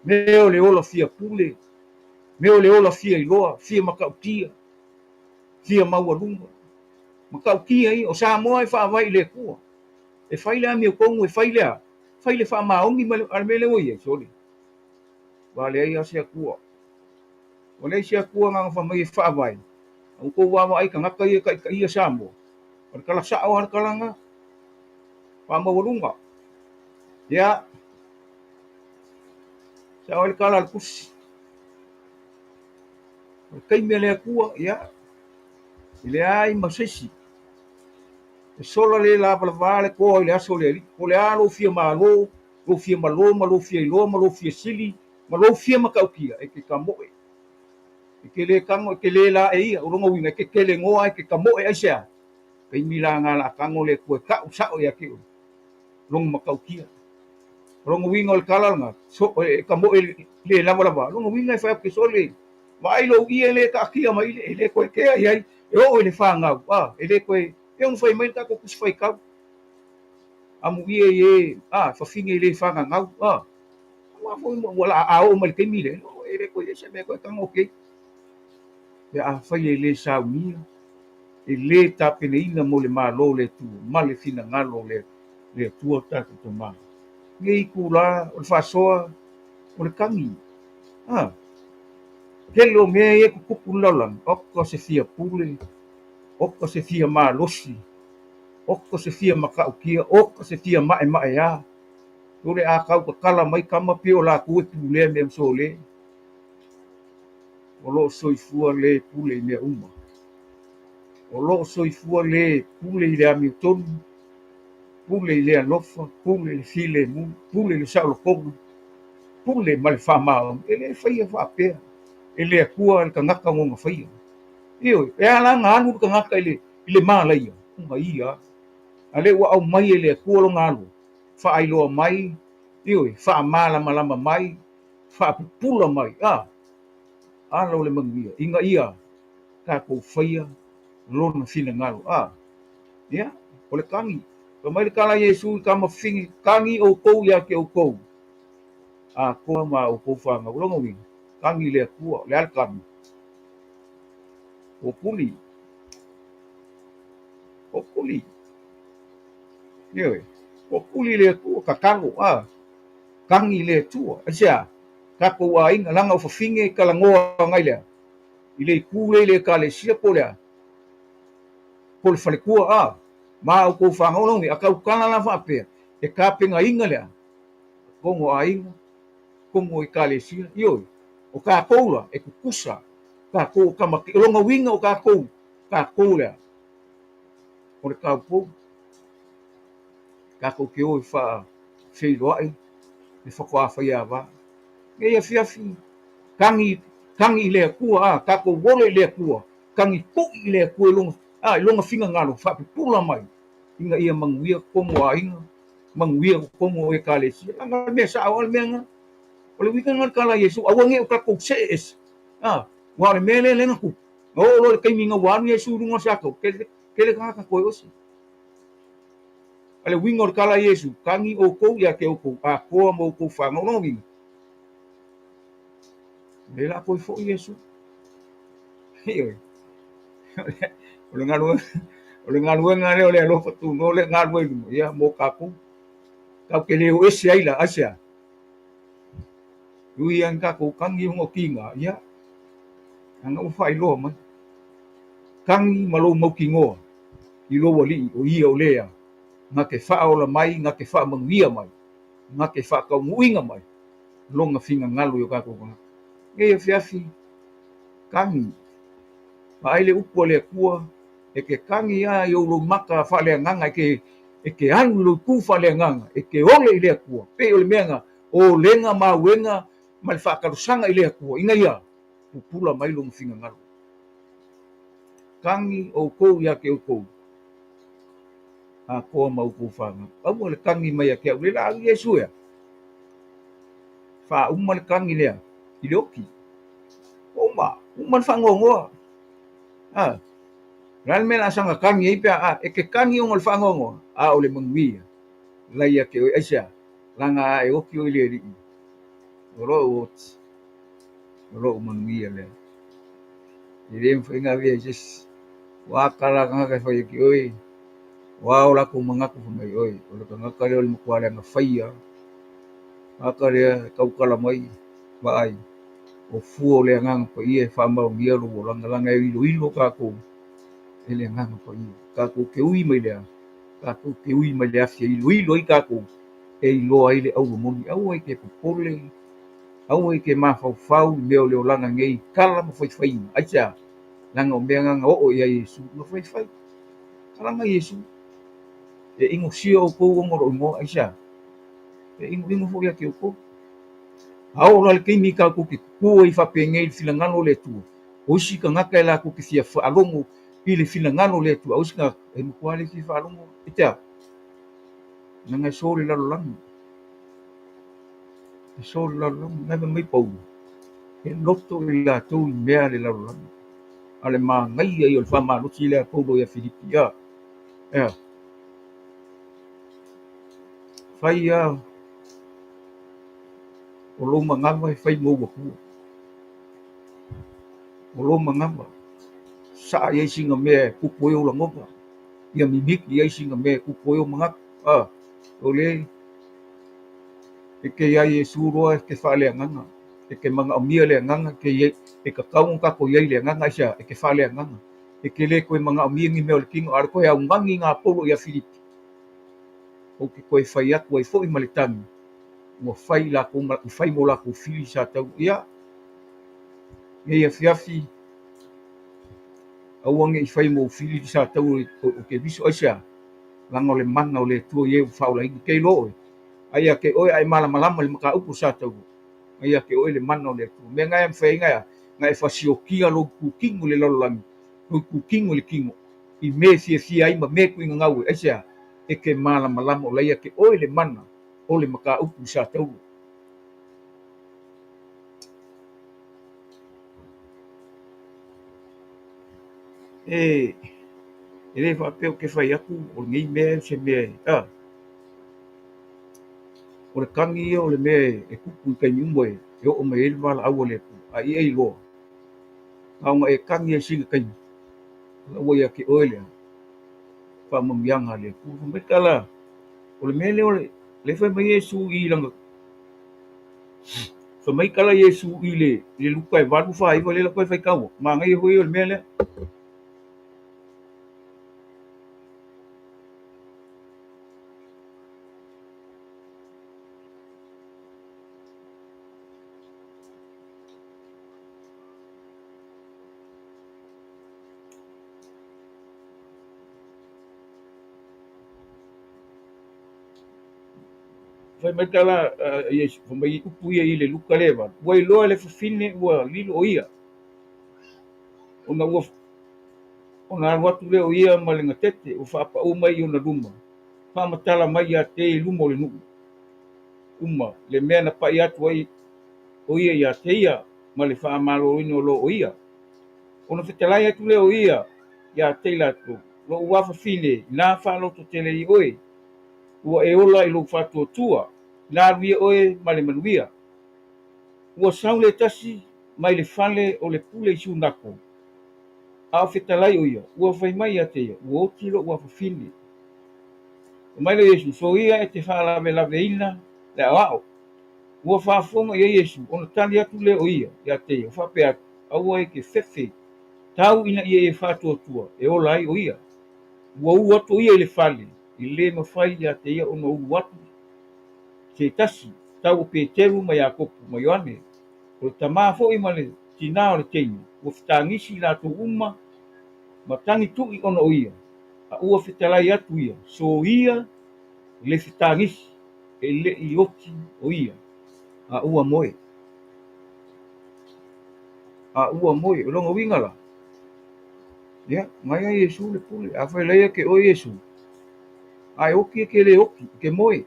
mea o le ola fia pule, mea o le ola fia iloa, fia matautia, fia maualuga. Matautia ia, o Samoa e faavae i le Atua. E fai le amiotonu, e fai le a? Fai le faamaoni ma le, a le mea lea ua i ai, sole. Ua leai lava se Atua. Ua leai se Atua na ona fai mai e faavae. A ua outou vaavaai i tagata ia e taitaia Samoa, o le tala sao lava le tala lena. Faamaualuga. Ia, sao ai le tala a le tusi. O le taimi a le Atua, ia, e leai ma se isi e sola le lavalava le toa i le aso o le Alii. Po o le a lou fia malo, lou fia malo ma lou fia iloa ma lou fia sili ma lou fia matautia, e te tamoe. E te le tago, e te le laeia. O lona uiga, e te kelegoa, e te tamoe. Aisea? Taimi la na la tago le Atua e tau sao ia te oe lona matautia. O lona uiga o le tala lena, so, e ka moe le lava lava. O lona uiga e fai atu ke sole, vaai lou ie le taatia mai le, e le toe kea i ai, e oo i le fanau, a, e le toe, e ono fai mai le tatou tusi faitau. Amuia i e, a, fafine i le fananau, a. Aua foi ua la, a oo mai le taimi lea, e le toe i ai se mea e toe tago atu i ai. Pe afai e le saunia, e le tapenaina mo le Malo o le Atua ma le finagalo o le Atua tatou Tama. Nei itula o le faasoa o le tagi. A, tele o mea ia e tutupu i le lalolagi, oka se fia pule, oka se fia malosi, oka se fia matautia, oka se fia ma'ema'eā. Sole a tau tatala mai tama pei o latou e pulea mea sole. O lo o soifua le pule i mea uma. O lo o soifua le pule i le amiotonu, pule i le alofa, pule i le filemu, pule i le saolotoga, pule ma le faamaoni. E le faia faapea e le Atua le tagata lona faia. Ioe, e ala ona alu le tagata i le, i le malaia, ona ia lava. A lea ua aumai e le Atua lona alo, faailoa mai, ioe, faamalamalama mai, faapupula mai, a, ala o le manuia, ina ia tatou faia lona finagalo. A, ia, o le tagi. Fai mai le tala a Iesu i tama fafine, Tagi outou ia te outou, atoa ma outou fanau. O lona uiga, tagi i le Atua. O le a le tagi? Populi. Populi. Ioe. Populi i le Atua, tatalo, a. Tagi i le Atua. Aisea? Tatou aiga, leaga o fafine e talanoa agai lea, i le itu lea i le Ekalesia po o le a? Po o le faletua, a. Ma outou fanau lona uiga, a tautala la faapea, e tapenaina lea, totonu o aiga, totonu o Ekalesia, ioe, o tatou la, e tutusa, tatou o tama, o lona uiga o tatou, tatou lea, o le taupou, tatou te o e faafeiloai le faatoa faiava. Nei afiafi, tagi, tagi i le Atua, a, tatou ole i le Atua, tagi tui i le Atua i lona, a, i lona finagalo, faapupula mai, ina ia manuia totonu o aiga, manuia totonu o Ekalesia. Leaga o le mea sao lava le mea lena. O le uiga lena o le tala a Iesu, aua ne i o tatou see ese, a, aua o le mea lea lea na tupu, na oo loa i le taimi ina ua alu Iesu i luga o le siakau, tele, tele tagata toe osi. A le uiga o le tala a Iesu, Tagi outou ia te outou atoa ma outou fanau. Lona uiga, o lea la a toe foi Iesu. Ioe. O le galuega, o le galuega lea o le alofa tunoa lea e galue i luma, ia mo tatou. Tatou te le o ese ai la, aisea? Ui lava ina tatou tagi ona o tiga, ia, leaga ua faailoa mai. Tagi ma lou mautinoa i lou Alii, o Ia o lea na te faaola mai, na te faamanuia mai, na te faataunuuina mai Lona finagalo i o tatou tagata. Nei afiafi, tagi, vaai le upu a le Atua, e te tagi lava i ou loimata faaleagaga, e te, e te alu i lou itu faaleagaga, e te ole i le Atua, pei o le mea na olega ma auega ma le faatalosaga i le Atua, ina ia pupula mai Lona finagalo. Tagi outou ia te outou, atoa ma outou fanau. Aua le tagi mai ia te au, le laau Iesu ea. Faauma le tagi lea i le oti. Uma, uma le faanoanoa. A, o le a le mea o le a saga tagi ai pe a, e te tagi ona o le faanoanoa, a o le manuia la ia te oe. Aisea? Leaga a e oti oe i le Alii, o lou oti, o lou manuia lea. E le mafai ona avea i se isi. Ua tala tagata e fai atu i oe, ua o latou manatu fai mai oe, o le tagata lea o le matua leaga faia. Tagata lea e tautala mai, vaai, o fua o le Agaga Paia e faamaonia lou olaga, leaga e iloilo tatou e le Agaga Paia. Tatou te ui mai le a? Tatou te ui mai le afi e iloilo ai tatou, e iloa ai le auro moni. Aua e te popole, aua e te mafaufau i mea o le olaga nei, tala ma faifaiga. Aisea? Leaga o mea na na oo i ai Iesu, na faifai. Talaga Iesu, e inosia outou ona o lou igoa. Aisea? E inoino foi ia te outou. A oo la le taimi tatou te tutu ai faapenei i le finagalo o le Atua, o isi tagata e latou te fia faalogo i le finagalo o le Atua, a o isi tagata e matua le fia faalogo. Aisea? Leaga e so le lalolagi. So le lalolagi, na fai mai Paulo, e loto i latou i mea a le lalolagi, a le manaia ia o le faamalosi lea a Paulo ia Filipi, a, ea, fai a o lou manava e fai mou Atua. O lou manava, saa i ai sina mea e tupu ai ou lagona, ia mimiti i ai sina mea e tupu ai ou manatu, a, o le E te iā Iesu loa e te faaleagaga, e te manaomia le Agaga, e te i ai, e tatau ona tatou i ai i le Agaga, aisea? E te faaleagaga. E te le toe manaomia ni mea o le tino, a o le toe augani na a Paulo ia Filipi, ou te toe fai atu ai foi ma le tagi, ua fai latou ma, ua fai mo latou fili sa tau, ia, nei afiafi, aua ne i fai mou fili sa tau o Keriso, aisea? Leaga o le mana o le Atua i e ua faaolaina. Ke iloa oe, A ia te oe a e malamalama i le mataupu sa taua, a ia te oe le mana o le Atua. Mea na e mafai ai na na e fasiokia lou itutino i le lalolagi, lou itutino i le tino, i mea e fiafia ai ma mea e tuuina gau ai. Aisea? E te malamalama o la ia te oe le mana o le mataupu sa taua. E, e le faapea ou te fai atu o lenei mea o se mea e, a. O le tagi ia o le mea e tupu i taimi uma e oo mai ai le valaau a le Atua. A ia iloa, na ona e tagi ai sina taimi, o la ua ia te oe le faamanuiaga a le Atua. Fai mai tala, o le mea lea o le, lea fai mai Iesu i lana, fai mai tala Iesu i le, i le Luka e 8, 4, 9, lea la toe faitau atu, manaia foi ia o le mea lea. Fai mai tala a Iesu, fai mai upu ia i le Luka lea e 8, ua iloa e le fafine ua lilo o ia, ona ua ona alu atu lea o ia ma le gatete ua faapau mai i ona luma, faamatala mai ia te i luma o le nuu uma le mea na pai atu ai o ia ia te ia ma le faamaloloina o lo o ia. Ona fetalai atu lea o ia ia te i latou, Lou afafine, inā faalototele i oe, ua e ola i lou faatuatua, inā alu ia oe ma le manuia. Ua sau le tasi mai le fale o le pule i Sunako, a o fetalai o ia, ua fai mai ia te ia, Ua oti lou afafine. Fai mai lea o Iesu, Soia e te faalavelaveina le aoao. Ua faafofoga i ai Iesu, ona tali atu lea o ia ia te ia, faapea atu, Aua e te fefe, tau ina ia e faatuatua e ola ai o ia. Ua ulu atu o ia i le fale, e le mafai ia te ia ona ulu atu se tasi, tau o Peteru ma Iakopo ma Ioane, o le tama foi ma le tinā o le teine, ua fetagisi i latou uma ma tagi tui ona o ia, a ua fetalai atu ia, soia le fetagisi, e le i oti o ia, a ua moe. A ua moe. O lona uiga la, ia, ngai a Iesu le pule. Afai la ia te oe Iesu, a e oti e te le oti, e te moe.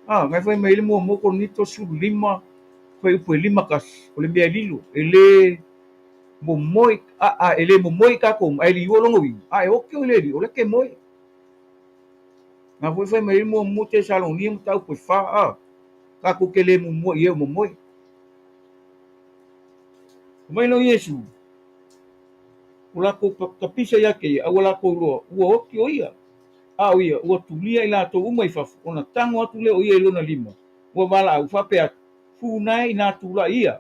A, ngai fai mai ai le muamua Korinito 15, fuaiupu e 51, o le mea lilo, e le momoe, a, a, e le momoe i tatou uma, ae liua lona uiga, a e oti o le lilo, o lea e te moe. Na foi fai mai ai le muamua Tesalonia mataupu e 4, a, tatou te le muamua i e o momoe. Fai mai lea o Iesu, o latou tapisa ia te ia, a ua latou iloa, ua oti o ia. A o ia, ua tulia i latou uma i fafo, ona tago atu lea o ia i lona lima, ua valaau, faapea atu, Funae inā tulai ia.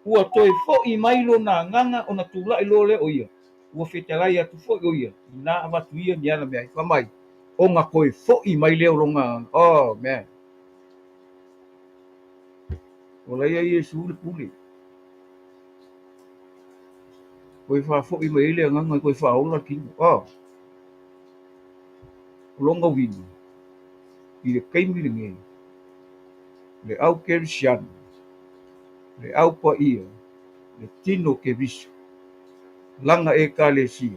Ua toe foi mai lona agaga ona tulai loa lea o ia, ua fetalai atu foi o ia, inā avatu ia ni ana meaai. Fai mai, ona toe foi mai lea o lona agaga. Oh, man. O la ia Iesu le pule. Toe faafoi mai ai le agaga e toe faaola le tino. Oh. O lona uiga, i le taimi lenei, le au kerisiano, le au paia, le tino o Keriso, lana Ekalesia,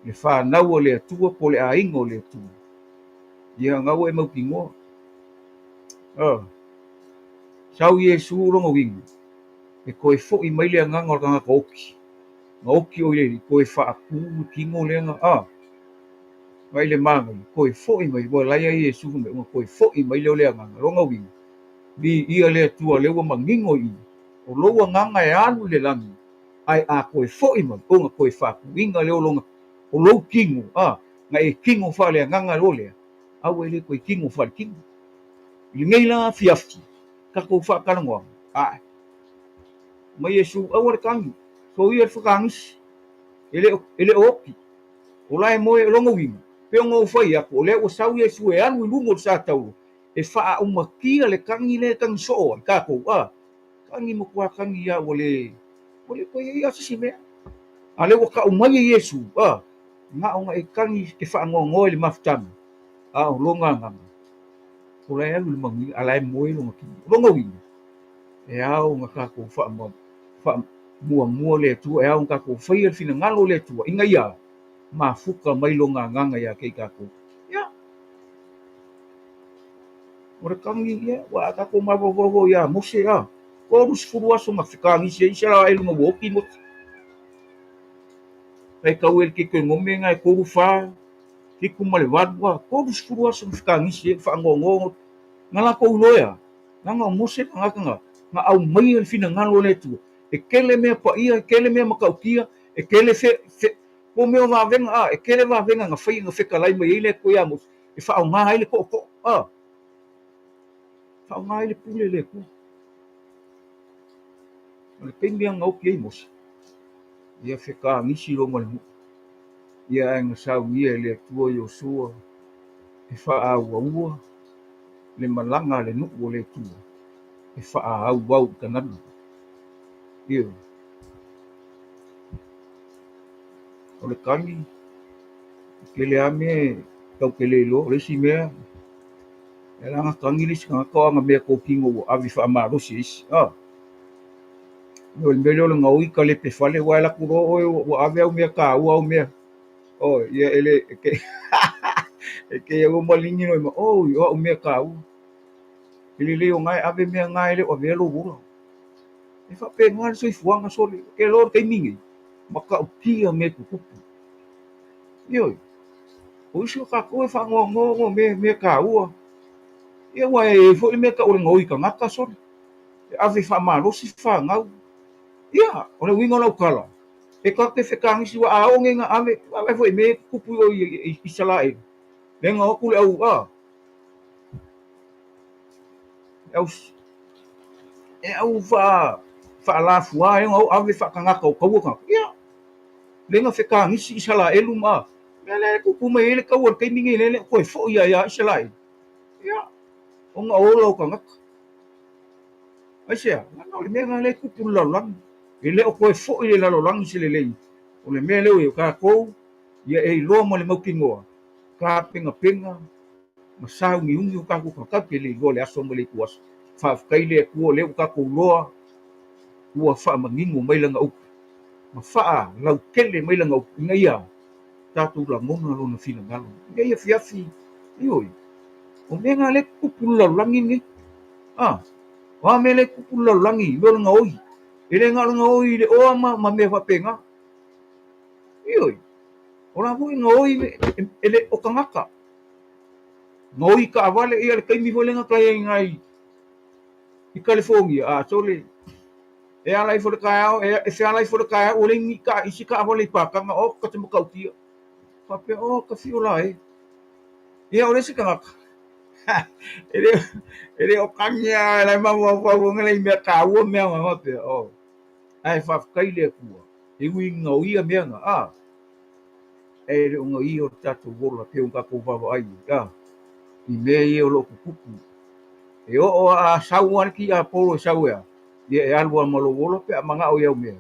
le fanau a le Atua po o le aiga o le Atua. Ia, na ua e mautinoa. Ah. Sau Iesu lona uiga, e toe foʻi mai le agaga o le tagata oki, na oki ʻoe i le Alii, toe faatu le tino lea na, a, vaai le manaia, toe foʻi mai, ua laia Iesu fai mai, ona toe foʻi mai lea o le agaga, lona uiga, viia le Atua lea ua manino i i, o lou agaga e alu i le lagi, ae a toe foʻi mai, ona toe faatuina lea o lona, o lou tino, a, na e tino faaleagaga loa lea, aua e le toe tino faaletino. I lenei la afiafi, tatou faatalanoaga, ae, mai Iesu, aua le tagi, soia le fetagisi, e le o, e le o oti, o la e moe, o lona uiga, pei ona ou fai atu, o lea ua sau Iesu e alu i luga o le sa taua, e faaaumatia le tagi lea e tagi soo ai tatou, a, tagi matua tagi lava ua le, ua le toe i ai lava se isi mea. A o lea ua tau mai e Iesu, a, na ona e tagi e te faanoanoa i le mafutaga, a o lona agaga, o la e alu i le manuia, a o la e moe lona tino. O lona uiga, e ao ona tatou faamuamua le Atua, e ao ona tatou faia le finagalo o le Atua, ina ia mafuta mai lona agaga ia te i tatou. Ia, o le tagi, ia, ua a tatou mafaufau ia Mose, a, 30 aso na fetagisi ai Isaraelu ina ua oti Mose. Ai tau e le Deuteronome na e 3, 4, 7 ma le 8, a, 30 aso na fetagisi ai, faanoanoa na latou iloa e a? Leaga o Mose le tagata na, na aumaia le finagalo o le Atua. E tele mea paia, e tele mea matautia, e tele fe, fe, po o mea o vavega, a, e tele vavega na faia na fetalai mai ai le Atua ia Mose e faaaoga ai le tootoo, a, faaaoga ai le pule a le Atua. O le taimi lava na oti ai Mose, ia fetagisi loa ma le nuu. Ia ae na saunia e le Atua Iosua e faaauaua le malaga a le nuu o le Atua e faaauau i Kanana. Ioe. O le tagi, e tele lava mea tatou te le iloa. O le isi mea, e ala ona tagi le isi tagata o ana mea totino ua ave faamalosi e isi. A, o le mea lea o le gaoi kalepe fale, aua e alu atu loa oe ua ave au mea taua, au mea, oi, ia e le, e te, e te ua maligi loa, oi, o au mea taua. E lelei o na e ave mea na e le o avea lou ola. E faapena le soifuaga sole, ou te iloa o le taimi nei, matautia mea tutupu. Ioe, o isi o tatou e faanoanoa ona o mea, mea taua. Ia aua e i ai foi le mea e tau o le gaoi tagata sole, e ave faamalosi fanau. Ia, o le uiga o lau tala, e tatou te fetagisi aua a oo nei ina ave, vaavaai foi i mea ia e tutupu i o i Isaraelu, lea na o atu le au, a, le au, e au faalafua e ona ave faatagata o taua tagata. Ia, lea na fetagisi Isaraelu ma mea lea e tupu mai ai le taua i le taimi nei, lea e le o toe foi lava ia Isaraelu. Ia, ona o ola o tagata. Aisea? Leaga o le mea lena lea e tupu i le lalolagi. E le o toe foi le lalolagi se lelei. O le mea lea ua i ai, o tatou, ia e iloa ma le mautinoa, tapenapena ma sauniuni o tatou tagata, tatou te le iloa le aso ma le ituaso. Faafetai i le Atua o lea ua tatou iloa ua faamanino mai lana upu ma faalautele mai lana upu ina ia tatou lagona lona finagalo. I lenei afiafi, ioe, o mea na lea e tutupu i le lalolagi lenei. A, o a mea lea e tutupu i le lalolagi, mea o le gaoi. E le na o le gaoi i le oa ma, ma mea faapena. Ioe, o la foi gaoi e le o tagata. Gaoi taavale, ia le taimi foi lea na tai ai i i California, a sole, e ala ifo le taeao, e feala ifo le taeao, ua leai ni ta, isi taavale i pakaga, o ta te matautia. Faapea, o ta fiu la e. Ia, o le isi tagata, e le, e le o tagi lava, e la e mafaufau i mea taua mea ma faapea, o. Ae faafetai i le Atua, e ui ina o ia mea na, a, e le o gaia o le tatou ola pei ona tatou vaavaai ai, a, i mea ia o lo o tutupu. E oo a sau lava le tiapolo e sau e a, ia e alu lava ma lou ola pe a manao i au mea,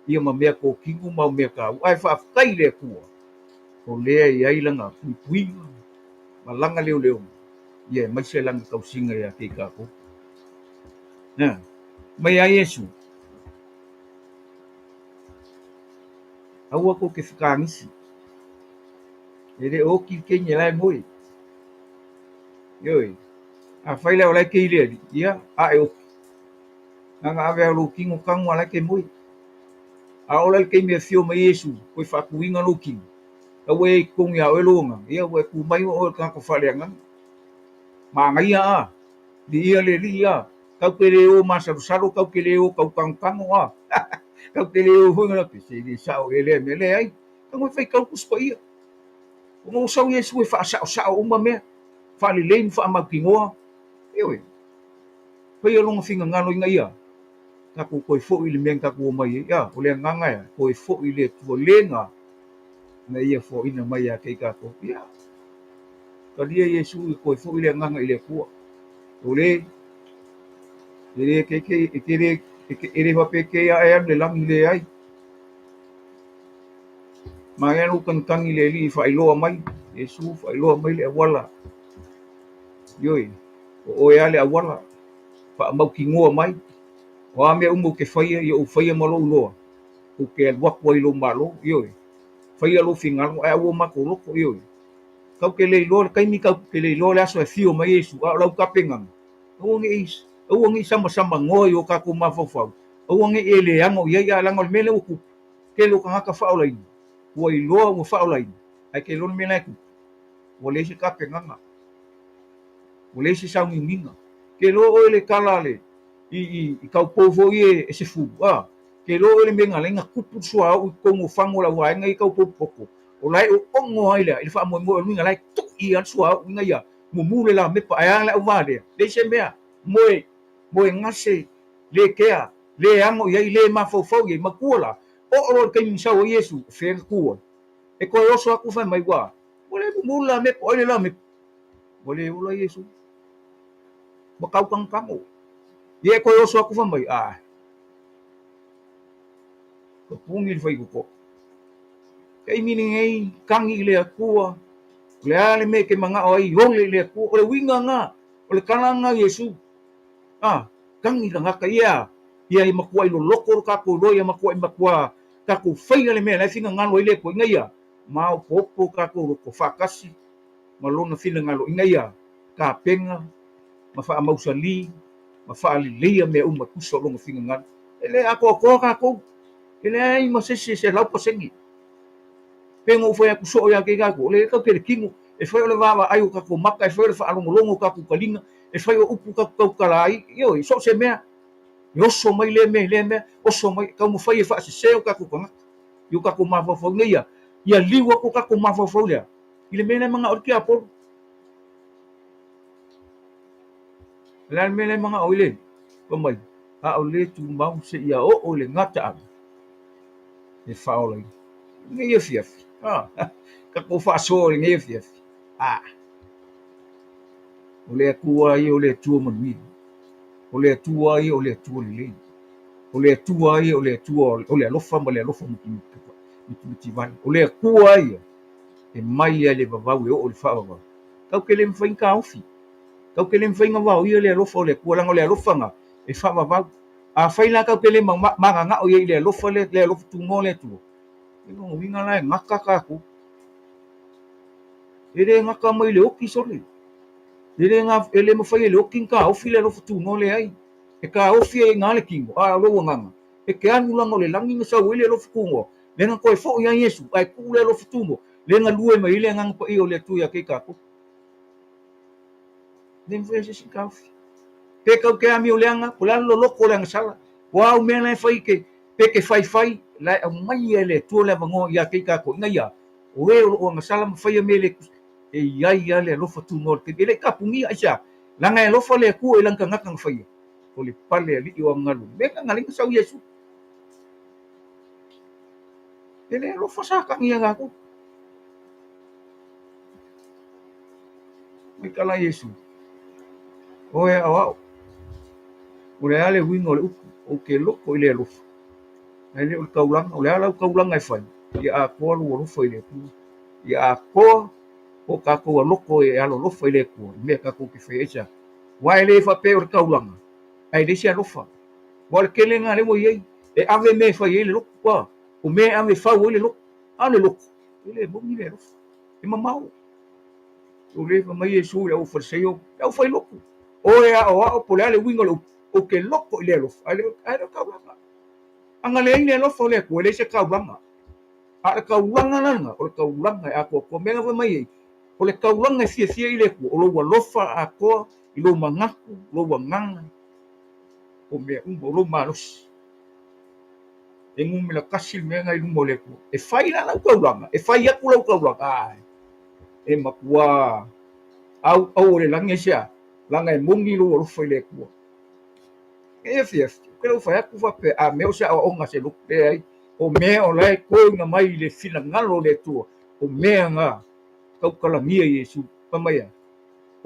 ia ma mea totino ma au mea taua. Ae faafetai i le Atua, o lea e i ai lana puipuiga ma lana leoleoga, ia aemaise lana tausiga ia te i tatou. Ea, mai a Iesu, aua tou te fetagisi, e le o oti le teine la e moe. Ioe, afai la o la e kei le alii, ia, a e oti. Na ona ave lava o lou tino tanu a la e te moe. A oo la i le taimi e afio mai ai Iesu toe faatuina lou tino, la ua i ai i totonu ia oe lou agaga, ia ua e tu mai o oe o le tagata faaleagaga. Manaia a, viia le Alii a, tau te le o masalosalo, tau te le o tau tanotano a, tau te le o foi na se le sao ea lea mea, leai, tago e faitau Tusi Paia. Ona ua sau Iesu e faasaosao uma mea, faalelei ma faamautinoa, ioe, faia lona finagalo ina ia tatou toe foi i le mea na tatou omai ai. A, o le agaga e a? Toe foi i le Atua lena na Ia foaina mai ia te i tatou. Ia, talia Iesu ia toe foi le agaga i le Atua. O le, e le te te, e te le, e le faapea e te a e alu i le lagi, leai. Manaia lou tagitagi i le Alii e faailoa mai, Iesu faailoa mai le auala. Ioe, o oe lava le auala, faamautinoa mai, o a mea uma ou te faia, ia ou faia ma lou iloa, ou te alu atu ai i lou Malo. Ioe, faia lou finagalo ae aua o matou loto. Ioe, tatou te le iloa le taimi, tatou te le iloa le aso e afio mai Iesu, a o lau tapenaga, aua ne i, aua ne i samasamanoa i o tatou mafaufau, aua ne i e leago i ai, ae leaga o le mea lea ua tupu, tele o tagata faaolaina, ua iloa ua faaolaina, ae te iloa le mea la e tupu, ua leai se tapenaga. Ua leai se sauniuniga. Ke iloa oe le tala a le, i, i, i taupou foi ia e sefulu, a? Ke iloa oe le mea na ala ai na tupu le suauu i totonu o fagu o le auvaega ia taupou popoto, o la e oono ai le, i le faamoemoe o luga, la e tui lava le suauu ina ia mumu le lamepa, ae a le auvalea? Leai se mea, moe, moe gase, le kea, le ano i ai, le mafaufau i ai, matua la, oo loa i le taimi na sau ai Iesu, o fea na tu ai? E toe oso atu fai mai, ua, ua le mumu le lamepa, o ai le lamepa? Ua le ola Iesu. Ua tau tangotango. Ia e toe oso atu fai mai, ah, ua puni le faitotoa. Taimi lenei, tagi i le Atua, o le a le mea e te manao ai, ole i le Atua. O le uiga lena, o le tala lena a Iesu. Ah, tagi tagata, ia, ia e matuai loloto lo tatou iloa, ia matuai matua tatou faia le mea la e finagalo ai le Atua, ina ia maopoopo tatou loto faatasi ma lona finagalo ina ia tapena ma faamausali ma faaleleia mea uma e tusa o lona finagalo. E le atoatoa tatou, e leai ma se isi e 100%. Pei ona ou fai atu soo ia te i tatou, o lea tatou te le tino, e fai o le vaavaai o tatou maka, e fai o le faalogologo o tatou taliga, e fai o upu tatou tautala ai, ioe, so o se mea, e oso mai lea mea i lea mea, oso mai, e taumafai e faasese o tatou tagata i o tatou mafaufau ina ia, ia liu atu o tatou mafaufau lea i le mea la e manao ai le tiapolo. O le a le mea la e manao ai le fai mai, a o le tumau seia oo i le gataaga e faaolaina. I lenei afiafi, a, tatou faasoa i lenei afiafi, a, o le Atua ia o le Atua manuia, o le Atua ia o le Atua lelei, o le Atua ia o le Atua o le alofa ma le alofa mutimutivale, o le Atua ia e mai lava i le vavau e oo i le faavavau. Tatou te le mafai ona taofi, tatou te le mafai ona vaoia le alofa o le Atua, leaga o le alofa lena e faavavau. Afai la tatou te le mananao i ai i le alofa lea, le alofa tunoa o le Atua, o lona uiga la e gata tatou. E le gata mai le oti sole. E le, e le mafai e le oti ona taofi le alofa tunoa, leai. E taofi ai i ina le tino, a o lou agaga, e te alu leaga o le lagi na sau ai le alofa tunoa, lea na toe foi ai Iesu, ae tuu le alofa tunoa, lea na lue mai ai le Agaga Paia o le Atua ia te i tatou. E le mafai e se isi ona taofi. Pe tau te amio leaga, po o le a le loloto o le agasala, o a au mea la e fai ke, pe te faifai, la e aumaia e le Atua le avanoa ia te i tatou, ina ia, o e o lo o agasala ma faia mea le tusa, e i ai lava le alofa tunoa o le taimi. E le i tapunia, aisea? Leaga e alofa le Atua i lana tagata na faia, o le pale alii o agalu. Mea na na ala ai ona sau Iesu. E le alofa Satani ia tatou. Mai tala Iesu, Oe aoao, o le a le uiga o le upu, ou te loto i le alofa, ae le o le taulaga. O le a lau taulaga e fai? Ia atoa lou alofa i le Atua. Ia atoa o tatou aloto e alolofa i le Atua i mea tatou te faia. Aisea? Aua e le faapea o le taulaga, ae leai se alofa. Aua o le tele lena lea ua i ai, e ave mea e fai ai le lotu, a o mea e ave e fau ai le lotu, a o le lotu, e le moni le alofa, e mamao. O lea fai mai Iesu i le au Fariseio, le aufailotu, oe aoao po o le a le uiga o le upu. Ou te loko i le alofa, ae le ae le o taulaga. A na leai le alofa o le Atua, e leai se taulaga. A o le taulaga la lena, o le taulaga e atoatoa. Mea na fai mai ai, o le taulaga e fiafia ai le Atua, o lou alofa atoa i lou manatu, lou agaga, o mea uma, o lou malosi. E numera tasi le mea lena i luma o le Atua. E fai la lau taulaga, e fai atu lau taulaga, ai, e matua auau o le lagi aisea, leaga e moni lou alofa i le Atua. E afiafi, ou te le o fai atu faapea, a mea o se aoaoga a se lotu, leai, o mea o la e toina mai i le finagalo o le Atua, o mea na tautalagia i Iesu. Fai mai a,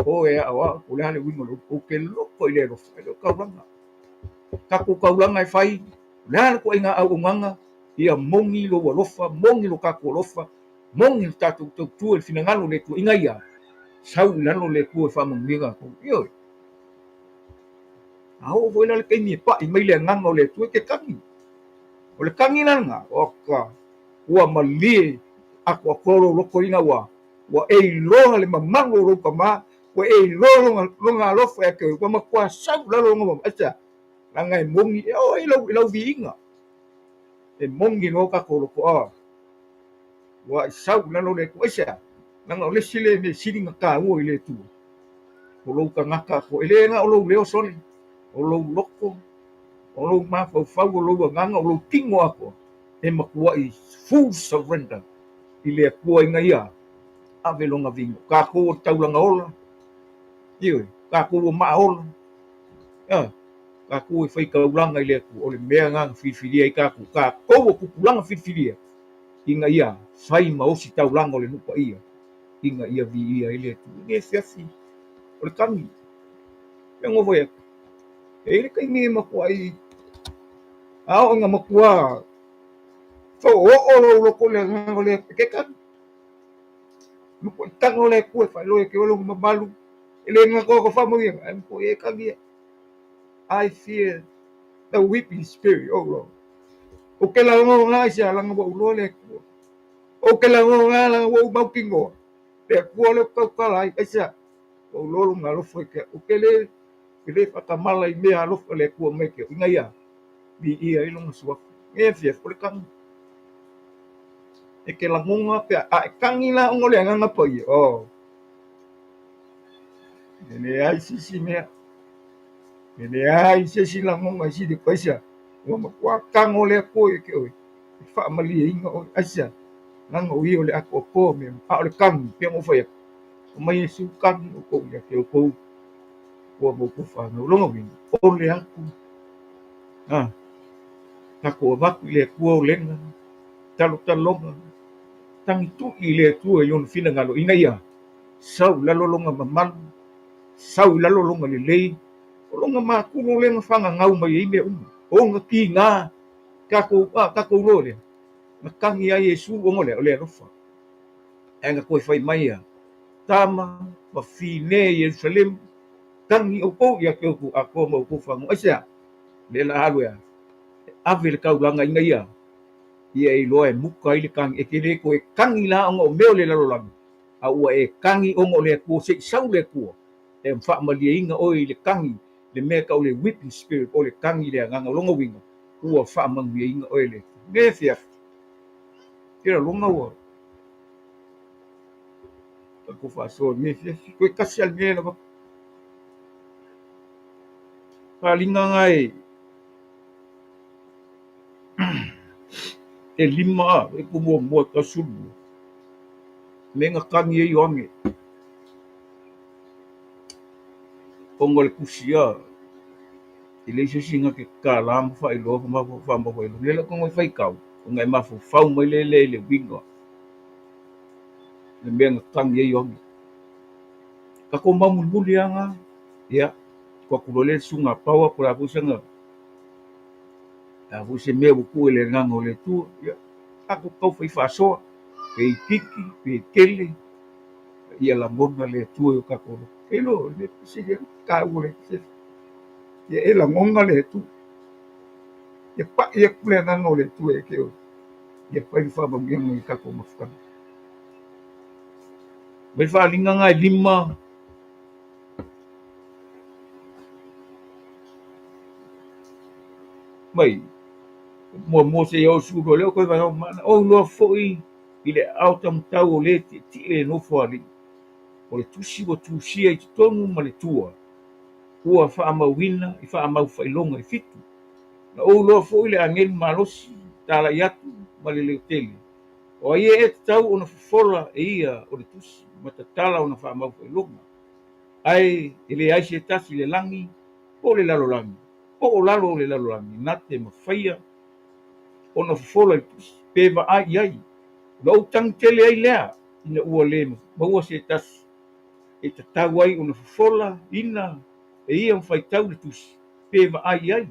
o e aoao, po o le a le uiga o le upu, ou te loko i le alofa, e le o taulaga. Tatou taulaga e fai, o le a le ituaiga auaunaga, ia moni lou alofa, moni lo tatou alofa, moni le tatou tautua i le finagalo o le Atua, ina ia sau i lalo le Atua e faamanuia tatou. Ioe. A oo foi la le taimi e pai mai le agaga o le Atua, e te tagi. O le tagi la lena, oka, ua malie atoatoa lou loto ina ua ua e iloa le mamalu o lou tama, ua e iloa lona, lona alofa ia te oe, ua matua sau i lalo lona mamalu. Aisea? Leaga e moni, e oo i lau, i lau viiga. E moni loa tatou loto, a ua i sau i lalo le Atua. Aisea? Leaga o le isi lea mea sili ona taua i le Atua, o lou tagata atoa. E le na o lou leo sole, o lou loto, o lou mafaufau, o lou agaga, o lou tino atoa, e matuai full surrender i le Atua ina ia ave lona viiga. O tatou o le taulaga ola, ioe, o tatou o maa ola, ioe, tatou e fai taulaga i le Atua, o le mea lena na filifilia ai tatou, tatou o tupulaga filifilia, ina ia fai ma osi taulaga o le nuu paia, ina ia viia ai le Atua. I lenei afiafi, o le tagi, e ono fai atu, e i ai le taimi e matuai a oo ina matua foooo lou loto i le agaga o le Atua, e te tagi. Matuai tago le Atua e faailoa ia te oe lona mamalu, e le gata o faamanuiaga, ae matuai e tagi ia. I feel the weeping spirit, oh Lord. Ou te lagona ai se alaga ua ou iloa le Atua. Ou te lagona laga ua ou mautinoa le Atua lea ou te tautala ai. Aisea? Ua ou iloa lona alofa i te au. Ou te le, te le faatamala i mea alofa le Atua mai te au, ina ia viia ai lona suafa. E afiafi, o le tagi. E te lagona pe a e tagi la ona o le Agaga Paia. Oh. E leai se isi mea. E leai se isi lagona e sili atu. Aisea? Ua matua tago le Atua ia te oe e faamalieina oe. Aisea? Leaga o ia o le atoatoa o mea uma. A o le tagi, pei ona ou fai atu, omai Iesu tagi outou ia te outou ua ma outou fanau. O lona uiga, ole atu, a, tatou avatu i le Atua olega, talotaloga, tagi tui i le Atua i ona finagalo ina ia sau i lalo lona mamalu, sau i lalo lona lelei, o lona matulo lea na fagagau mai ai mea uma, o ona tiga, tatou, a, tatou iloa lea, na tagi ai Iesu ona o le a? O le alofa. Ae na toe fai mai a tama ma fine i Ierusalemu, tagi outou ia te outou atoa ma outou fanau. Aisea? Lea la alu e a? E ave le taulaga ina ia ia e iloa e muta ai le tagi. E te le toe tagi la ona o mea o le lalolagi, a ua e tagi ona o le Atua, se i sau le Atua e faamalieina oe i le tagi, le mea e tau o le weeping spirit, o le tagi i le agaga. O lona uiga, ua faamanuiaina oe e le Atua. Mea e afiafi, ke lagona ua tatou faasoa i mea afiafi. Toe tasi lava le mea e lava. Faaaliga na e e lima a, e ku muamua e 12. Me na tagi ai Ioane. Ona o le tusi a, e leai se isi na te kālā ma faailoa ma faamaufaailoa. Lea la ou te igoa e faitau, ona e mafaufau mai lea i le uiga, le mea na tagi ai Ioane. Tatou mau mulimuli lava na, ia, tuu atu loa lea i le susuga a Power po o le a foi sana, le a foi se mea ua tuu i le agaga o le Atua, ia, tatou tau fai faasoa, pe itiiti, pe tele, ia lagona le Atua i o tatou loto. E iloa, o le mea sili ona taua le ia e lagona le Atua. Ia pai atu le agaga o le Atua ia te oe, ia fai le faamanuiaga i tatou mafutaga. Mai le faaaliga na e lima. Mai, muamua seia oo i le 12 lea ua toe vaivai mana. Ou iloa foi i le aao taumatau o le tietie i le nofoalii, o le tusi ua tusia i totonu ma le tua, ua faamauina i faamaufailoga e fitu. Na ou iloa foi le agelu malosi talai atu ma le leotele, o ai ea e tatau ona fofola e ia o le tusi ma tatala ona faamaufailoga, ae e leai se tasi i le lagi po o le lalolagi, po o lalo o le lalolagi na te mafaia ona fofola i le tusi pe vaai i ai. Ona ou tagi tele ai lea ina ua le maua se tasi e tatau ai ona fofola ina e ia ma faitau le tusi pe vaai i ai.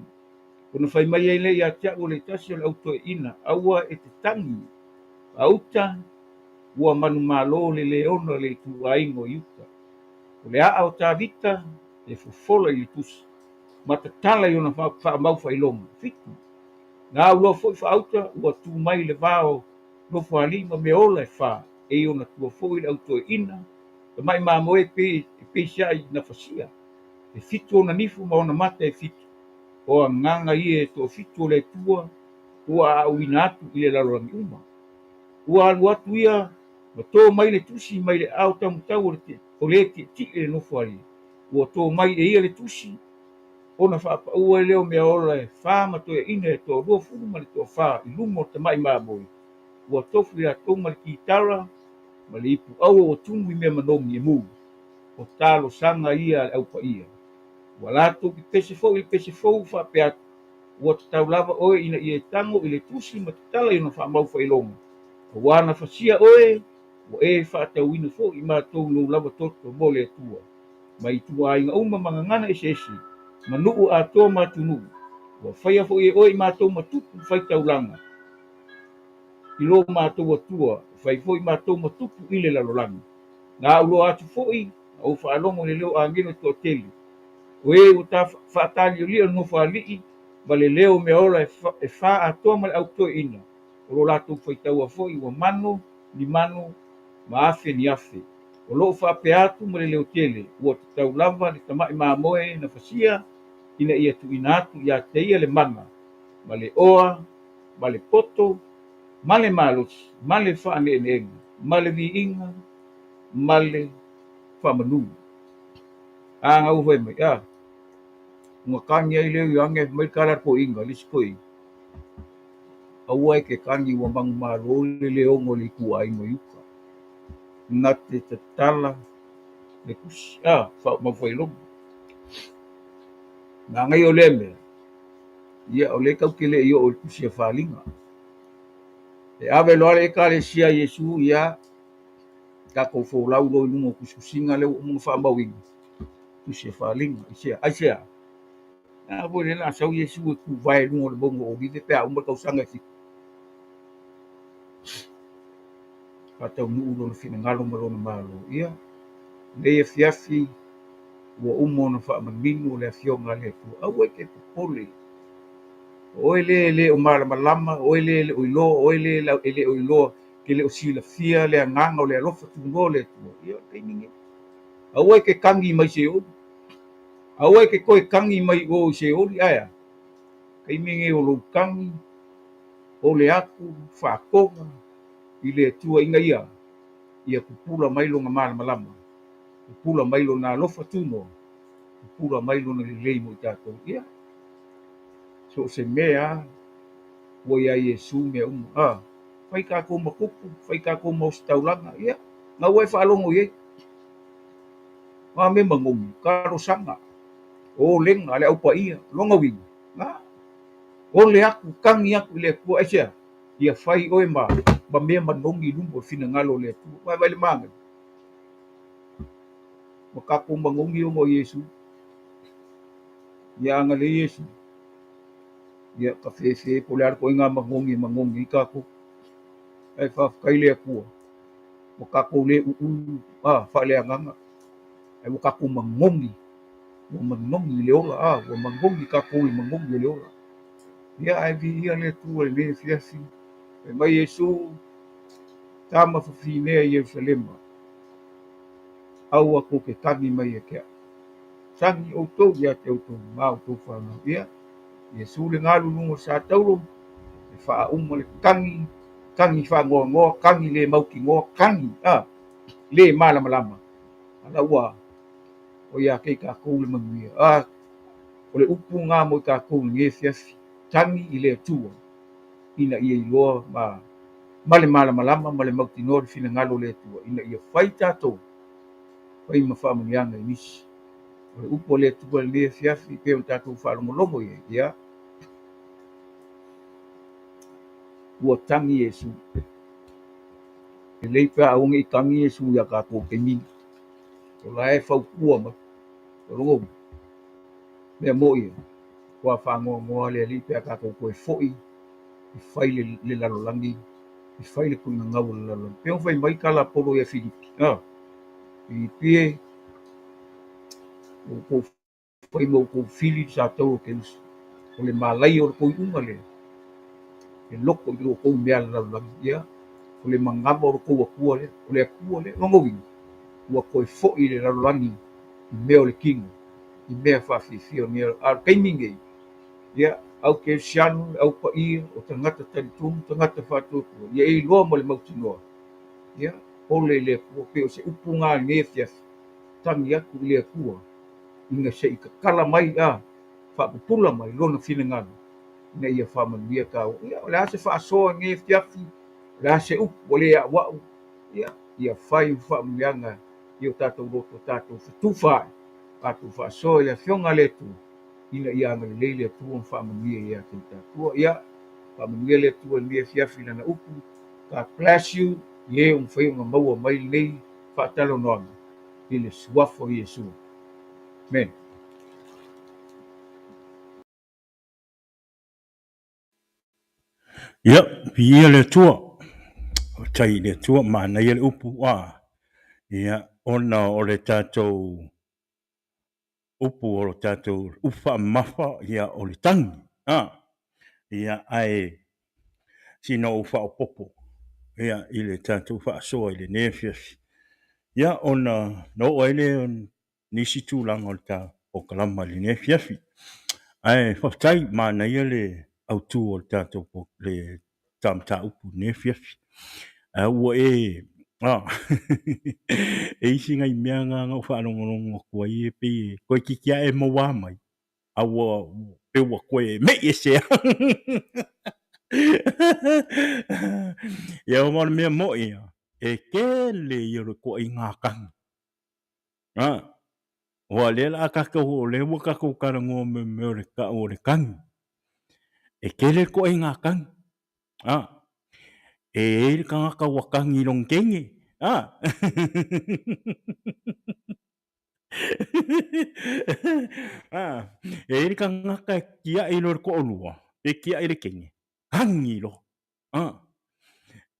Ona fai mai ai lea ia te au o le tasi o le au toeaina, aua e te tagi, Auta ua manumalo le leona o le ituaiga o Iuta. O le aa o Tavita e fofola i le tusi ma tatala i ona faamaufailoga. 7. Na au loa foi faauta ua tu mai le va o nofoalii ma mea ola e fa, e i ona tua foi le au toeaina, tamai mamoe e peisiai na fasia, e fitu ona nifu ma ona mata e fitu, o agaga ia e toafitu o le Atua ua aauina atu i le lalolagi uma. Ua alu atu ia ma to mai le tusi mai le aao taumatau o le tietie i le nofoalii, ua to mai e ia le tusi, ona faapaua ai lea o mea ola e fa ma toeaina e toalua fulu ma le toafa i luma o le tamai mamoe, ua tofu i latou ma le kitara ma le ipuaua ua tumu i mea manogi e mu. O talosaga ia a le Au Paia. Ua latou pepese foi i le pese fou faapea atu, Ua tatau lava oe ina ia e tago i le tusi ma tatala i ona faamaufailoga, auā na fasia oe, ua e faatauina foi i matou lou lava toto mo le Atua. Mai ituaiga uma ma gagana eseese, ma nuu atoa ma atunuu, ua faia foi e oe i matou ma tupu faitaulaga i lo matou Atua, e fai foi matou ma tupu i le lalolagi. Na au loa atu foi, na ou faalogo i le leo agelu e toatele, o e ua faatalialia o le nofoalii ma le leo o mea ola e fa atoa ma le au toeaina, o lo latou faitaua foi ua mano ni mano ma afe ni afe. O lo o faapea atu ma le leo tele, ua tatau lava le tamai mamoe na fasia ina ia tuuina atu ia te ia le mana, ma le oa, ma le poto, ma le malosi, ma le faaneeneega, ma le viiga, ma le faamanu. A gau fai mai, a, ua kagi ai leo i ange mai kala toeaina, le isi toeaina. Aua e ke kagi ua manumalo le leono o le ituaiga i uta. Na te tatala le tusi, a, faamaufailoga. Manaia o lea mea, ia o lea tatou te le i oo i le tusi a faliga. E ave loa le Ekalesia a Iesu, ia, tatou folau loa i luga o tusitusiga lea ua uma ona faamauina, tusi a faliga. Aisea? Aisea? A foi lea o le a sau Iesu e tuvae i luga o le mauga o Olive pe a uma le tausaga e fitu. Faataunuu lona finagalo ma lona Malo. Ia, lenei afiafi ua uma ona faamanino le Afioga a le Atua. Aua e te popole. O oe lea e le o malamalama, o oe lea e le o iloa, o oe lea e le o iloa, ke le o silafia le agaga o le alofa tunoa o le Atua. Ia, o le taimi lenei. Aua e te kagi mai Seoli. Aua e te toe kagi mai o i Seoli, ae a? Taimi lenei o lou kagi, o le atu faatoga i le Atua ina ia ia pupula mai lona malamalama, pupula mai lona alofa tunoa, pupula mai lona lelei mo i tatou. Ia, so o se mea lava ua iā Iesu mea uma. A, fai tatou ma tupu, fai tatou ma ositaulaga, ia, na ua e faalogo i ai. O a mea manogi, talosaga, olega a le Au Paia, lona uiga, na, ole atu, tagi atu i le Atua, aisea? Ia fai oe ma, ma mea manogi i luma o le finagalo o le Atua. Vaai, vaai le manaia. Ua tatou manogi ona o Iesu. Ia agalelei Iesu. Ia ka fefe po o le a le ituaiga manogi e manogi ai tatou. Ae faafetai le Atua ua tatou le u'u a faaleagaga, ae ua tatou manogi, ua manogi i le ola, a ua manogi tatou i le manogi o le ola. Ia ae viia le Atua i lenei afiafi. Fai mai Iesu, tama fafinea i Ierusalema, aua tou te tagi mai ia te au. Tagi outou ia te outou ma outou fanau. Ia, Iesu le galu i luga o le sa-tauro, e faauma le tagi, tagi faanoanoa, tagi le mautinoa, tagi a le malamalama, a la ua o ia te i tatou le manuia. A o le upu lena mo i tatou i lenei afiafi, tagi i le Atua ina ia iloa ma ma le malamalama ma le mautinoa le finagalo o le Atua ina ia fai tatou fai ma faamanuiaga i nisi. O le upu a le Atua i lenei afiafi pei ona tatou faalogologo i ai, ia, ua tagi Iesu. Lelei pe a aua ne i tagi Iesu ia tatou i le taimi lenei. O la e fautua mai. O lona uiga, mea moni ia, matua faanoanoa le Alii pe a tatou toe foi e fai le lalolagi, e fai le tuligagau o le lalolagi. Pei ona fai mai tala a Polo ia Filipi, a, Filipi e, ua outou fai ma outou fili le sa-tauro o Keriso. O le malaia o le tou iuga lea, e loto i lo outou mea a le lalolagi. Ia, o le manava o lo outou Atua lea, o le Atua lea. Lona uiga, ua toe foi i le lalolagi i mea o le tino, i mea faafiafia o lenei A o le taimi lenei, ia, au kerisiano, le au paia, o tagata talitonu, tagata faatuatua, ia e iloa ma le mautinoa, ia, pole i le Atua, pei o se upu lena i lenei afiafi, tagi atu i le Atua, ina se i tatala mai, a, faapupula mai Lona finagalo, ina ia faamanuia tāua. Ia, o le a se faasoa i lenei afiafi, o le a se upu ua le auau, ia, ia fai ma faamanuiaga i o tatou loto, tatou fetufa ai, tatou faasoa i le Afioga a le Atua, ina ia agalelei le Atua ma faamanuia ia te tatou. Ia, faamanuia le Atua i lenei afiafi i Lana upu. God bless you, i e ua mafai ona maua mai lenei faatalanoaga i le Suafa o Iesu. Amen. Ia, viia le Atua. Faafetai i le Atua, manaia le upu. A, ia, ona o le tatou upu o le tatou upu faamamafa, ia, o le tagi. A, ia, ae sina ou faaopoopo, ia, i le tatou faasoa i lenei afiafi. Ia, ona na oo ai lea nisi tulaga o le ta polokalama i lenei afiafi. Ae faafetai, manaia le autu o le tatou le ta mataupu i lenei afiafi. Ae ua e a e isi nai mea na na ou faalogologo atu ai e pei e toeitiiti lava e maua mai, a ua pei ua toe me'i ese lava. Ia ma o le mea moni ia, e tele ia o le toaiga tagi. A, aua o lea la a tatou, o lea ua tatou talanoa i mea o le tau o le tagi. E tele le toaiga tagi. A, e i ai le tagata ua tagi i lona teine. A. A, e i ai le tagata e tiai loa i le toalua, pe tiai i le teine, tagi loa.